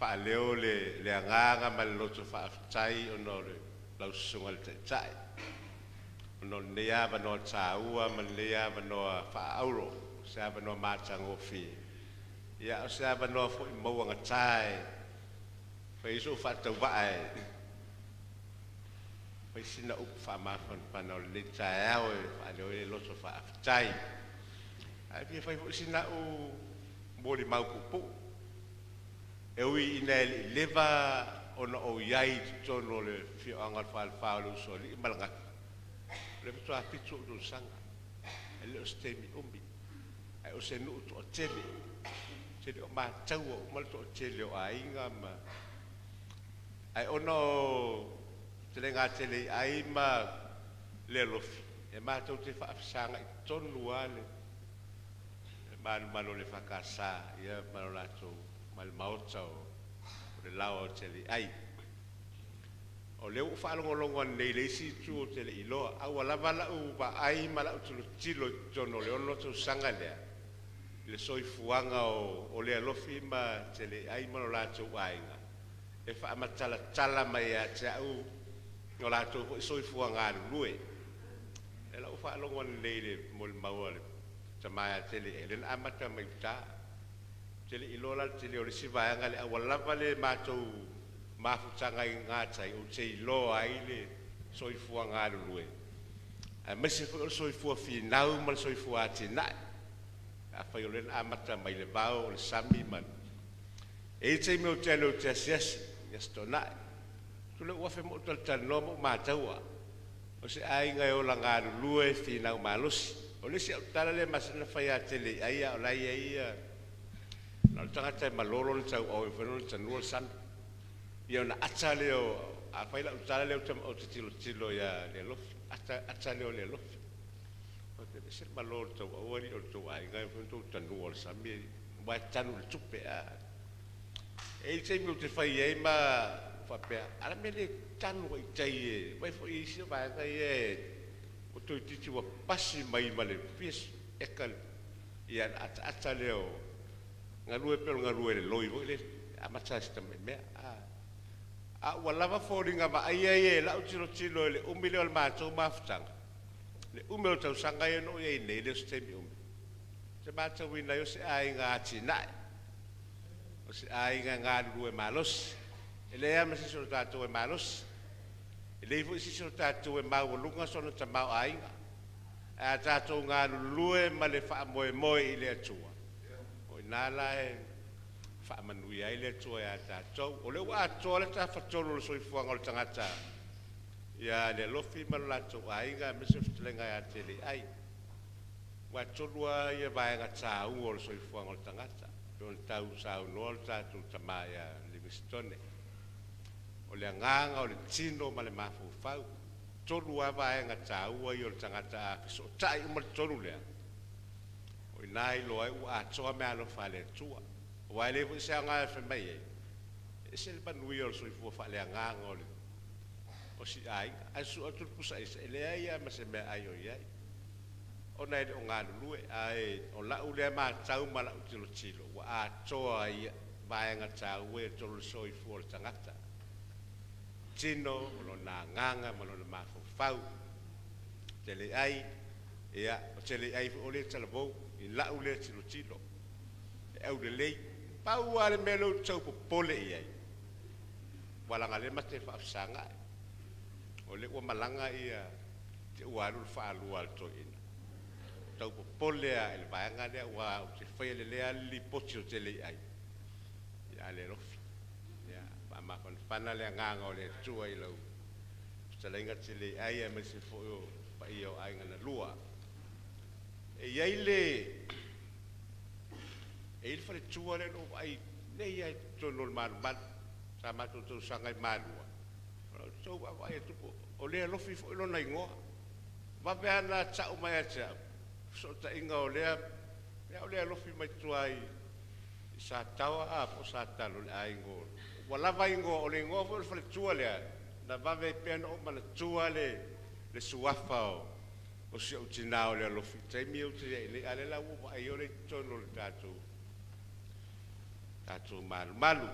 whaaleo le anganga ma le loto whaaftai o no le lausunga le taitai. O no le ava no tāua ma le ava no whaauro, se ava no mātangofi. Ia o se ava no fo i mauanga tai, whaiso whaatau vae. Whaisina upu whaamawhanpana o le tai au e whaaleo le loto whaaftai. Ai pia whai fo sina u mō le maupupu. E ui ina e le leva ona o iai te tono le whioanga le whaalwhao le usoli i malangaki. Le mtoa fitu o tonsanga. E le o stemi umi. Ai o se nuu toatele, tele o mataua uma le toatele o aiga ma ai ona o fetalaiga Teleiai ma le alofi e matou te faafesagai tonu lava le malumalu o le FKS ia ma lo latou ma le maota o le laoa o Teleiai. O lea ua ou faalogologo ananei i le isi itu ou te le i iloa, a ua lava lau vaai ma lau tilotilo i totonu o le 6 tausaga lea i le soifuaga o le alofi ma Teleiai ma lo latou aiga e faamatalatala mai ia te au o latou foi soifua galulue. E lau faalogo ananei i le molimau a le tama ia Teleiai, lea na amata mai uta. Ou te le i iloa la le tele o le isi vaega lea, a ua lava le matou mafutaga i gatai ou te iloa ai le soifua galulue, aemaise foi o le soifua finau ma le soifua atinae. Afai o lea na amata mai le vao o le sami ma e i ai taimi ou te alu ou te asiasi i Aso Toonai, tule ua afe ma ou talatalanoa ma ou mataua o se aiga e ola galulue finau malosi. O le isi au tala lea masani ona fai ia Teleiai a o la e i ai ia na o le tagata e malolo ona tauau e mafai ona tanua le sami. Ia ona ata lea o, afai lau tala lea ou te tilotilo ia le alofi, ata lea o le alofi. O te ese le malo o le tauau alii o le tou aiga e mafai ona tou tanua o le sami aua e tanu i le tupe. E i ai le taimi ou te fai ai ma faapea, a o le mea le tanu ai i tai e vai foi i isi vaega ia e ua toeitiiti ua pasi mai ma le fia eka ia ona ataata lea o galue pei o le galue i le loi foi lele, e amata ai i si tamai mea. A ua lava foliga vaaia ia i lau tilotilo i le umi lea o le matou mafutaga, le umi o le tausaga ia na ou i ai nei, e le o se taimi umi, ou te matauina ai o se aiga atinae, o se aiga e galulue malosi. E leai lava ma se isi o tatou e malosi, e leai foi se isi o tatou e maualuga sona tamaoaiga, ae a tatou galulue ma le faamoemoe i le Atua, o i ina la e faamanuia ai le Atua ia tatou. O lea ua atoa le tafatolu o le soifuaga o le tagata ia le alofi ma lo latou aiga aemaise o fetalaiga ia Teleiai. Ua tolu lava ia vaega taua o le soifuaga o le tagata, pei ona tau saunoa le tatou tama ia Livingstone. O le agaga, o le tino ma le mafaufau. Tolu lava vaega taua ia o le tagata a fesootai uma le tolu lea, o ina iloa ai ua atoa meaalofa a le Atua. Aua e le foi se aoga e fai mai ai, e ese le manuia o le soifua faaleagaga o le o si aiga, ae susu atu le pusa aisa, e leai lava ma se meaai o i ai, ona e le o galulue. Ae o lau lea matau ma lau tilotilo, ua atoa ia vaega taua ia tolu o le soifua o le tagata, tino, o lona agaga ma lona mafaufau. Teleiai, ia, o Teleiai foi o lea talavou i lau lea tilotilo, e aulelei. Pau lava le mea lea ou te tau popole i ai, ua leaga o lea ma te faafesagai, o lea ua malaga ia te ua alu le faalua a le toeaina. Tau popole lava i le vaega lea, aua ou te faia lelei lava le lipoti o Teleiai ia le alofi. Ia, faamafanafana le agaga o le Atua i lau fetalaiga Teleiai aemaise foi o paia o aiga na lua. E i ai le e i ai le faletua lea na ou vaai nei lava i totonu o le malumalu, sa matou tausaga i Malua, o lau tau vaavaai atu o le alofi foi lona igoa. Vave lava ona tau mai ia te au, fesootaiga o lea, o le alofi mai tua i Sataoa a po o Satalo le aiga o ua lava igoa, o le igoa foi o le faletua lea, na vave ai pea ona ou manatua le suafa o si ou tinā o le alofi i taimi ia ou te i ai nei, a o lea la ua ou vaai o lea i totonu o le tatou malumalu.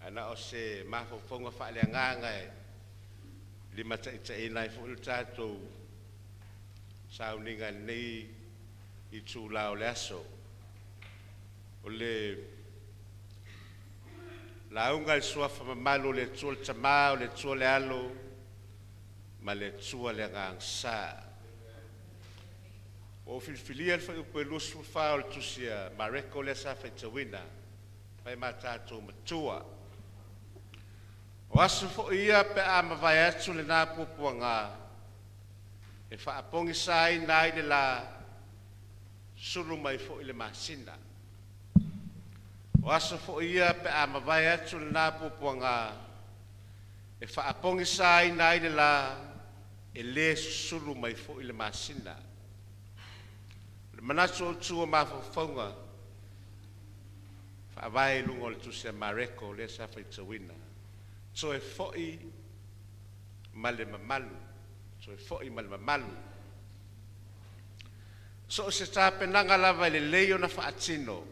Ae na o se mafaufauga faaleagaga e limataitaiina ai foi le tatou sauniga i lenei itula o le aso. O le lauga i le suafa mamalu o le Atua le Tama, o le Atua le Alo, ma le Atua le Agaga Sa. Ua ou filifilia le fuaiupu e 24 o le tusi a Mareko lea sa faitauina, fai ma tatou matua. O aso foi ia pe a mavae atu lena puapuaga, e faapogisaina ai le la, Sulu mai fo'i le masina. O aso fo'i ia pe a mavae atu lenā puapuagā e faapogisāina ai le lā e lē susulu mai fo'i le masina. O le manatu autū o mafaufauga faavae i luga o le tusi a Mareko lea sa faitauina. Toe fo'i ma le mamalu. Toe fo'i ma le mamalu. So o se tapenaga lava e lelei ona faatino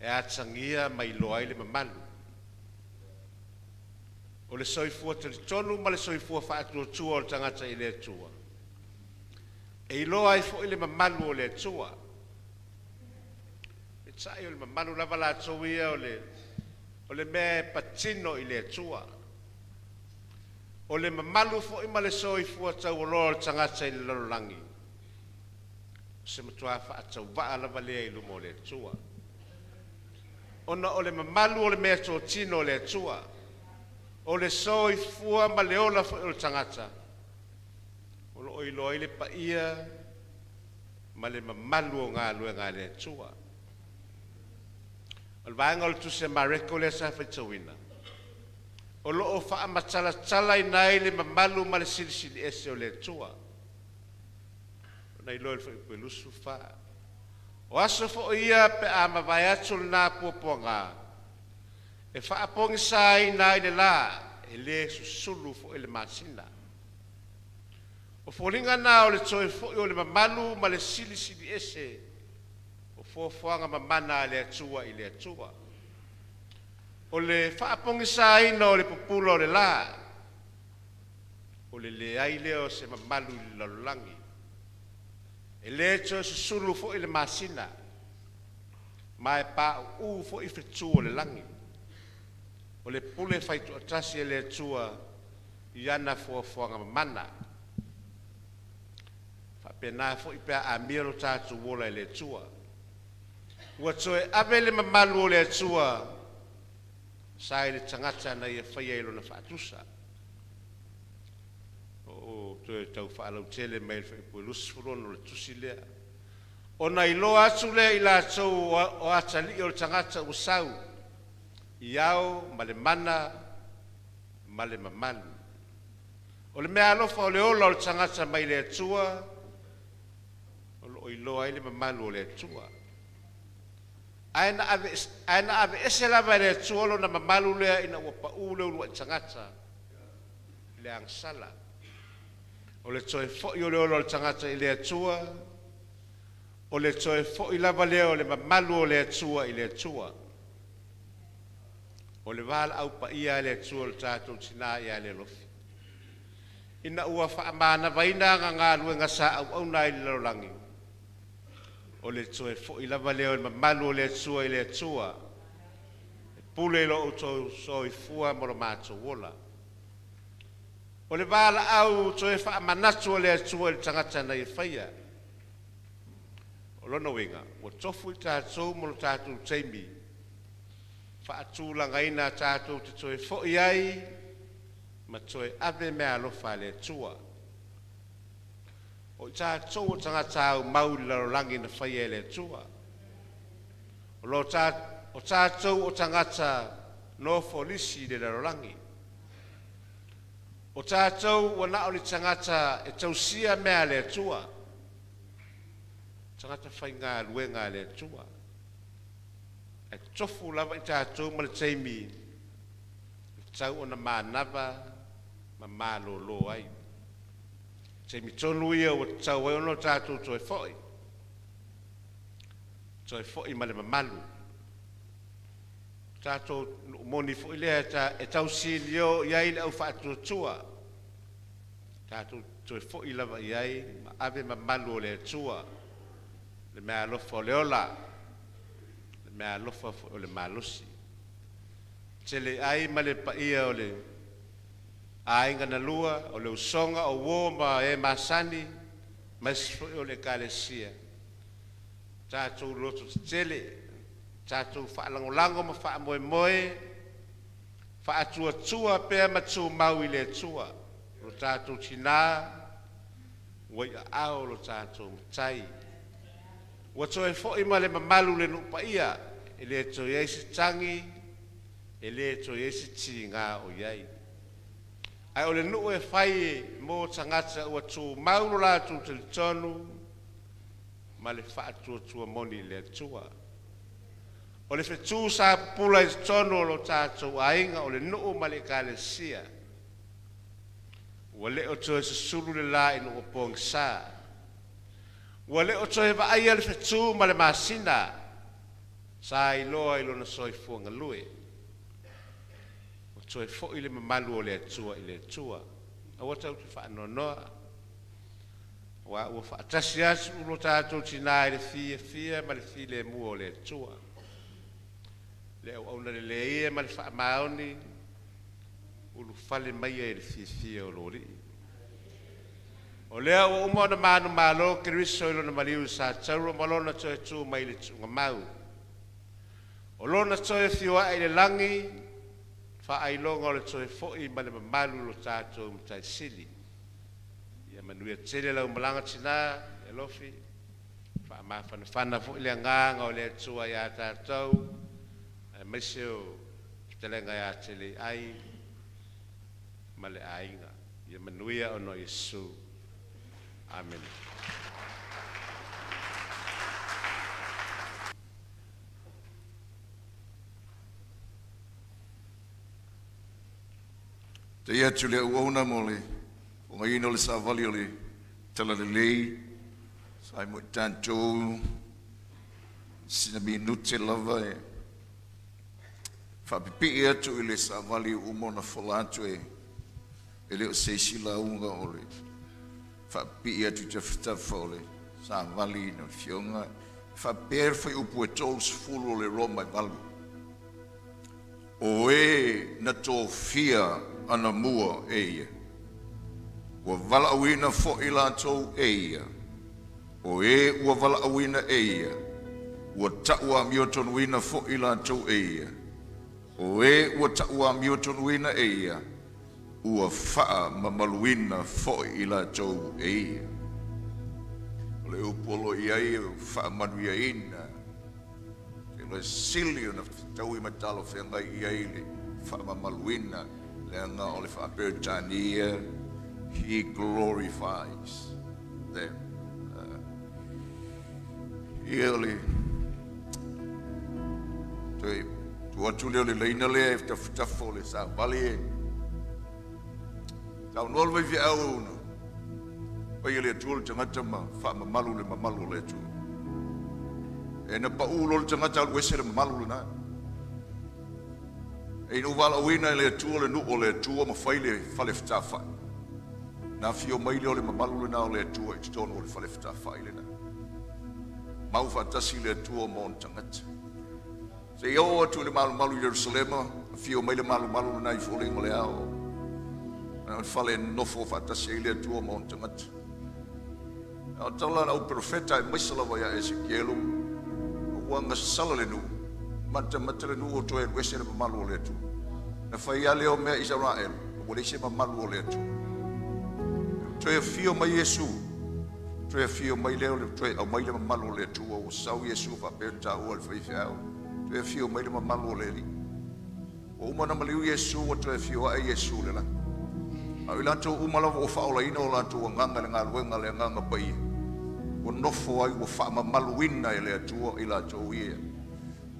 e atagia mai iloa ai le mamalu. O le soifua talitonu ma le soifua faatuatua o le tagata i le Atua. E iloa ai fo'i le mamalu o le Atua. E tai o le mamalu lava latou ia o le mea e patino i le Atua. O le mamalu fo'i ma le soifua taualoa o le tagata i le lalolagi. O se matua faatauvaa lava lea i luma o le Atua. Ona o le mamalu o le mea totino o le Atua. O le soifua ma le ola fo'i o le tagata. O loo iloa ai le paia ma le mamalu o galuega a le Atua. O le vaega o le tusi a Mareko lea sa faitauina. O loo faamatalatalaina ai le mamalu ma le silisili ese o le Atua. Na iloa i le fuaiupu 24. O aso fo'i ia pe a mavae atu lenā puapuagā e faapogisāina ai le lā e lē susulu fo'i le masina. O foliga na o le toe fo'i o le mamalu ma le silisili ese o fuafuaga mamana a le Atua i le Atua. O le faapogisāina o le pupula o le lā, o le leai lea o se mamalu i le lalolagi. E lē toe susulu fo'i le masina, ma e paʻuʻū fo'i fetū o le lagi. O le pule faitoatasi e le Atua i ana fuafuaga mamana. Faapena fo'i pe a amia lo tatou ola i le Atua. Ua toe ave le mamalu o le Atua sa i le tagata na ia faia i lona faatusa. O toe tau faalautele mai le fuaiupu 26 o le tusi lea. Ona iloa atu lea i latou o atalii o le tagata ua sau i ao ma le mana ma le mamalu. O le mea alofa o le ola o le tagata mai le Atua, o loo iloa ai le mamalu o le Atua. Ae na ave ese lava e le Atua lona mamalu lea ina ua paʻū le uluai tagata i le agasala. O le toe fo'i o le ola o le tagata i le Atua, o le toe fo'i lava lea o le mamalu o le Atua i le Atua. O le valaau paia a le Atua o le tatou tinā ia Lealofi. Ina ua faamanavaina ana galuega sa auauna ai i le lalolagi, o le toe fo'i lava lea o le mamalu o le Atua i le Atua. E pule i lo outou soifua ma lo matou ola. O le valaau toe faamanatu o le Atua i le tagata na ia faia. O lona uiga, ua tofu i tatou ma lo tatou taimi, faatulagaina tatou te toe fo'i ai ma toe ave mea alofa a le Atua. O i tatou o tagata aumau i le lalolagi na faia e le Atua. O tatou o tagata nofolisi i le lalolagi. O tatou ua na o ni tagata e tausia mea a le Atua. Tagata faigaluega a le Atua. Ae tofu lava i tatou ma le taimi e tatau ona manava ma malōlō ai. Taimi tonu ia ua tatau ai ona o tatou toe fo'i. Toe fo'i ma le mamalu. Tatou moni fo'i lea e tausilio i ai le au faatuatua. Tatou toe fo'i lava i ai ma ave mamalu o le Atua. Le mea alofa o le ola. Le mea alofa fo'i o le malosi. Tele ai ma le paia o le aiga na lua, o le usoga o uō ma e masani, ma isi fo'i o le ekalesia. Tatou loto tetele, tatou faalagolago ma faamoemoe, faatuatua pea ma tumau i le Atua. O lo tatou tinā, ua i aao o lo tatou matai. Ua toe fo'i ma le mamalu le nuu paia, e le toe ai se tagi, e le toe ai se tigā o i ai. Ae o le nuu e fai e mo tagata ua tumau lo latou talitonu ma le faatuatua moni i le Atua. O le fetu sa pupula i totonu o lo tatou aiga o le nuu ma le ekalesia. Ua le o toe susulu le la ina ua pogisa. Ua le o toe vaaia le fetu ma le masina sa iloa i lona soifua galue. Ua toe foi le mamalu o le Atua i le Atua. Aua tatou te faanoanoa. Ua ua faatasi atu lo tatou tinā i le fiafia ma le filemu o le Atua. Le auauna lelei e ma le faamaoni, ulufale mai e le fiafia o lo alii. O lea ua uma ona manumalo Keriso i lona maliu sa tauro ma lona toe tu mai le tuugamau. O lona toe afio ae i le lagi, faailoga o le toe foi ma le mamalu lo tatou Matai Sili. Ia manuia tele lau malaga tinā, e alofi, faamafanafana foi le agaga o le Atua ia tatou, aemaise o fetalaiga ia te ai ma le aiga. Ia manuia ona o Iesu. Amene. Te ia atu le auauna mo le fogaina o le savali o le talalelei sai mo i tatou sina minute lava e faapipii atu i le savali ua uma ona fola atu e le o se isi lauga o le faapipii atu i tafatafa o le savali na fioga faapea le fuaiupu e 30 o le Roma e 8. O e na tofia anamua e ia, ua valaauina fo'i latou e ia. O e ua valaauina e ia, ua ta'u amiotonuina fo'i latou e ia. O e ua ta'u amiotonuina e ia, ua faamamaluina fo'i i latou e ia. O le upu o lo i ai e faamanuiaina, te loe sili ona taui ma talo feagai i ai le faamamaluina, leaga o le faaperetania, he glorifies them. Ia o le toe tuu atu lea o le laina lea e tafatafa o le savali e saunoa le faifeau na faia le Atua le tagata ma faamamalu le mamalu o le Atua. E na pau lo le tagata alu ese le mamalu lena. E ina ua valaauina e le Atua le nuu o le Atua ma fai le fale fetafai. Na afio mai lea o le mamalu lena o le Atua i totonu o le fale fetafai lena. Mau faatasi le Atua ma ona tagata. Se i oo atu i le malumalu i Ierusalema, afio mai le malumalu lena i foliga o le ao. Na o le fale nofo faatasi ai le Atua ma ona tagata. O tala na au profeta e maisa lava ia Esekielu, ua gasala le nuu, matamata le nuu o toe alu ese le mamalu o le Atua. Na fai lea o mea Isaraelu, ua leai se mamalu o le Atua. Toe afio mai Iesu, toe afio mai lea o le toe aumai le mamalu o le Atua, ua sau Iesu faapea ona taua le faifeau. Toe afio mai le mamalu o le Alii. Ua uma ona maliu Iesu, ua toe afio ae Iesu le lagi. A o i latou uma lava ua faaolaina o latou agaga i le galuega le agaga paia. Ua nofo ai ua faamamaluina e le Atua i latou ia.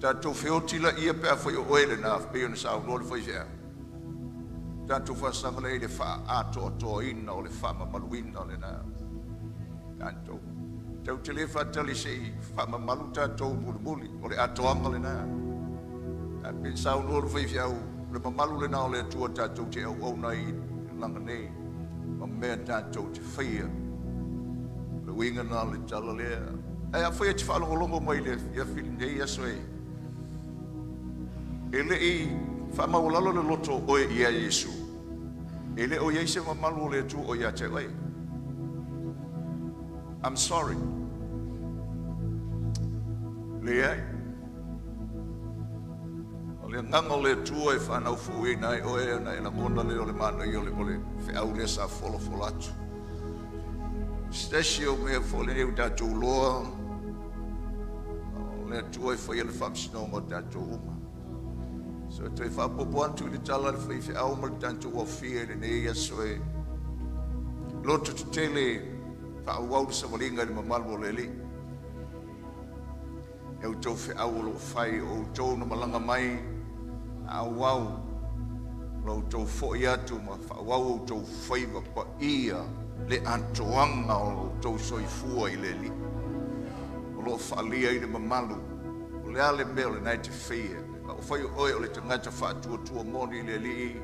Tatou feoti la ia pe afai o oe lena pei ona saunoa le faifeau. Tatou faasaga lea i le faaatoatoaina o le faamamaluina lena. Tatou tau te le faatali se i faamamalu tatou mulimuli o le atoaga lena. A pe saunoa le faifeau le mamalu lena o le Atua tatou te auauna ai laga nei ma mea tatou te faia. Le uiga na o le tala lea. Ae afai e te faalogologo mai le afiafi lenei aso e e le i faamaualalo le loto o oe ia Iesu. E le o i ai se mamalu o le Atua o ia te oe. I'm sorry. Leai. O le agaga o le Atua e faanaufuuina ai oe ona e lagona lea o le manaia o le feau lea sa folafola atu. Se tasi o mea foi lenei ua tatou iloa, le Atua e faia le faamasinoga o tatou uma. So toe faapopo atu i le tala le faifeau ma le tatou afia i lenei aso e loto tetele faaauau le savaliga i le mamalu o le Alii. E outou feau o loo fai o outou na malaga mai auau lo outou fo'i atu ma faaauau outou faiva paia le atoaga o outou soifua i le Alii. O loo faalia i le mamalu o le a le mea o lena e te faia. O fai oe o le tagata faatuatua moni i le Alii,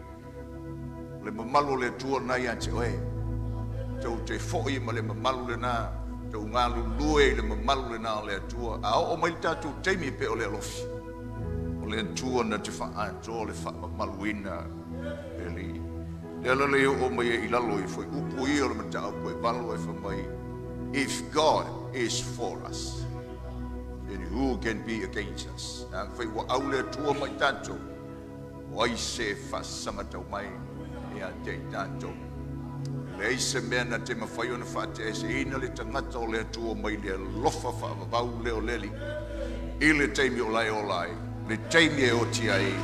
o le mamalu o le Atua lena ia te oe. Tou te fo'i ma le mamalu lena, tou galulue i le mamalu lena o le Atua. A oo mai le tatou taimi pe o le alofi, o le Atua na te faaatoa le faamamaluina le Alii. Le ala le oo mai ai i lalo i foi upu ia o le mataupu e 8 e fai mai, if God is for us, then who can be against us? A fai ua au le Atua mai tatou, o ai se faasagatau mai ia te i tatou. Leai se mea na te mafai ona faateeseina le tagata o le Atua mai le alofa faavavau lea o le Alii. I le taimi o lae ola ai, le taimi e oti ai,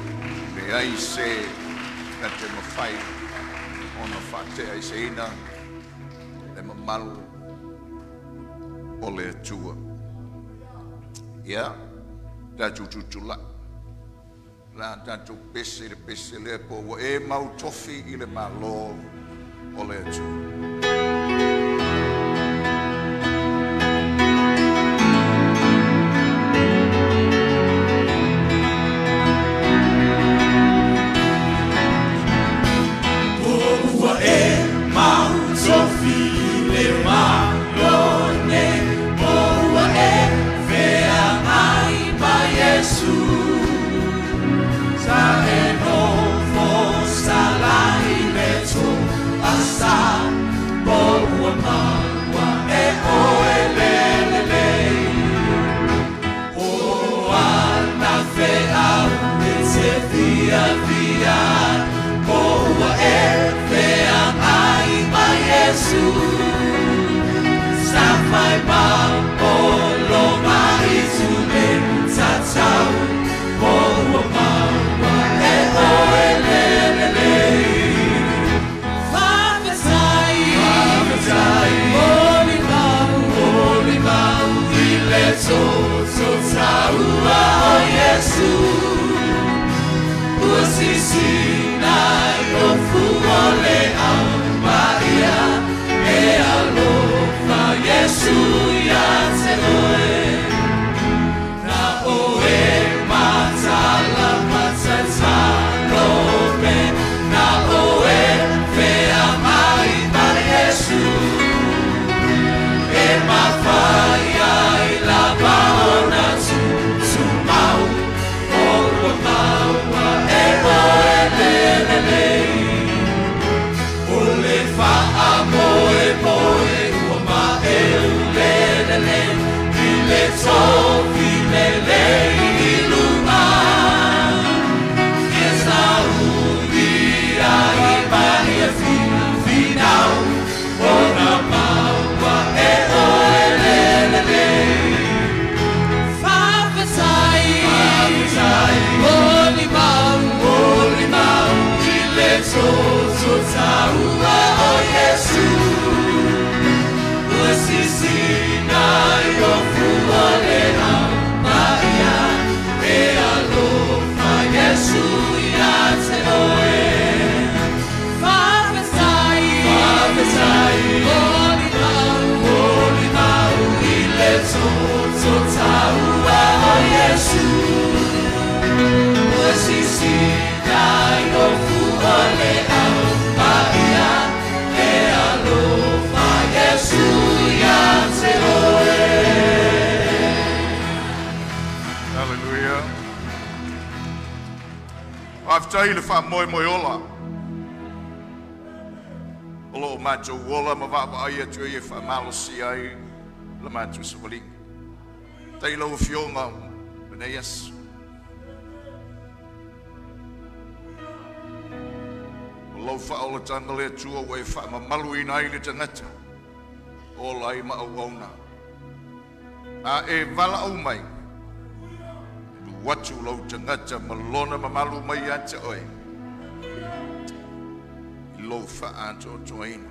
leai se na te mafai ona faateeseina le mamalu o le Atua. Ia, tatou tutulai. La tatou pese le pese lea po ua e mau tofi i le malo o le Atua. Ua e mau tofi le malo nei, ua e feagai ma Iesu. Sa e nofo salai le toasa, po ua maua e oe le lelei. O ana feau e te fiafia, po ua e feagai ma Iesu. Sa fai ma polo mai tu le tatau, po ua maua e oe le lelei. Faafetai, faafetai, molimau i le toto taua o Iesu. Ua sisina i ofu o le au Maria, e alofa Iesu ia te oe. Na oe matala matatalope, na oe feagai ma Iesu. E mafai ai lava ona tutumau, o ua maua e oe le lelei. O le faamoemoe ua maeu le lelei, i le tofi lelei i luga. Ia saulia i maia finau, ona maua e oe le lelei. Faafetai, faafetai, molimau, molimau i le toto taua o Iesu. Ua sisina i ofu o le au Maria, e alofa Iesu ia te oe. Faafetai, faafetai, molimau, molimau i le toto taua o Iesu. Ua sisina i ofu o le au Maria, e alofa Iesu ia te oe. Hallelujah. Faafetai le faamoemoe ola. O loo matou ola ma vaavaai atu ai e faamalosi ai le matou savaliga. Tai lau afioga lenei aso. O lau faaolataga le Atua ua e faamamaluina ai le tagata, ola ai ma auauna. A e valaau mai, Atu lau tagata ma lona mamalu mai ia te oe. I lou faaatoatoaina.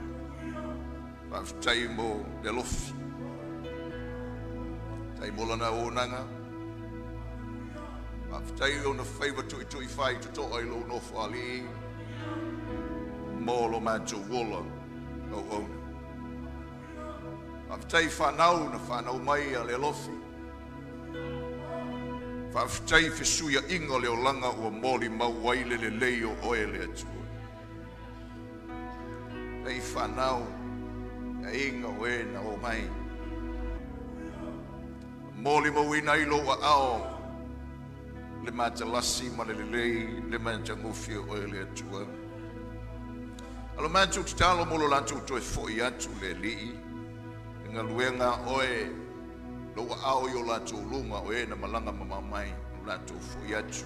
Faafetai mo le alofi. Faafetai mo lana auaunaga. Faafetai ona faiva tuitui fai totoa i lou nofoalii mo lo matou ola auauna. Faafetai whanau na whanau mai a le alofi. Faafetai fesuiaiga o le olaga ua molimau ai le lelei o oe le Atua. Faafetai whanau aiga o e na o mai. Molimauina ai lou aao le matalasi ma le lelei le matagofie o oe le Atua. Alo matou tatalo mo lo latou toe foi atu le Alii, e galuega oe lou aao i o latou luma o e na malaga mamao mai lo latou foi atu.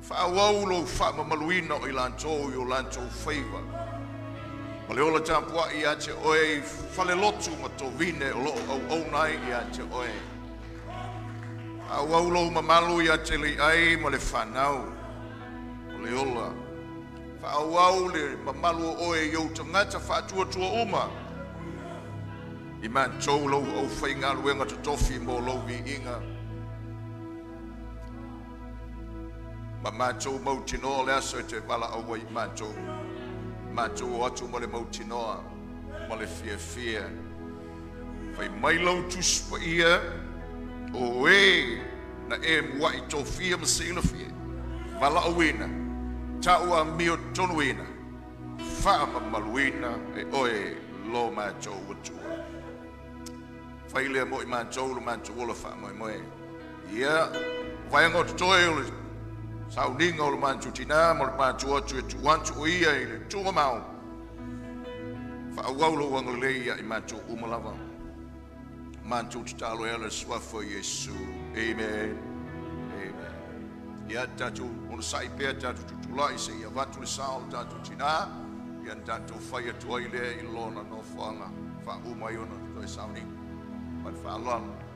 Faaauau lou faamamaluina o i latou i o latou faiva. Ma le ola tapuai ia te oe i falelotu ma tovine o loo auauna ai ia te oe. Faaauau lou mamalu ia te Leiai ma le whanau o le ola. Faaauau le mamalu o oe i ou tagata faatuatua uma. I matou lau aufaigaluega totofi mo lou viiga. Ma matou mautinoa le aso e te valaau ai i matou. Matou o atu ma le mautinoa ma le fiafia. Fai mai lau Tusi Paia o e na e muai tofia ma silafia. Valaauina, tau amiotonuina, faamamaluina e oe lo matou Atua. Fai lea mo i matou lo matou ola faamoemoe. Ia, vaega o totoe o le sauniga o le matou tina ma le matou atu e tuu atu o ia i le tuugamau. Faaauau lou agalelei ia i matou uma lava. Matou tatalo e ala i le suafa o Iesu. Amen. Amen. Ia tatou onosai pea tatou tutulai seia avatu le sao o le tatou tina. Ia na tatou fai atu ai lea i lona nofoaga faauma ai ona toe sauniga. Ma le faaaloalo.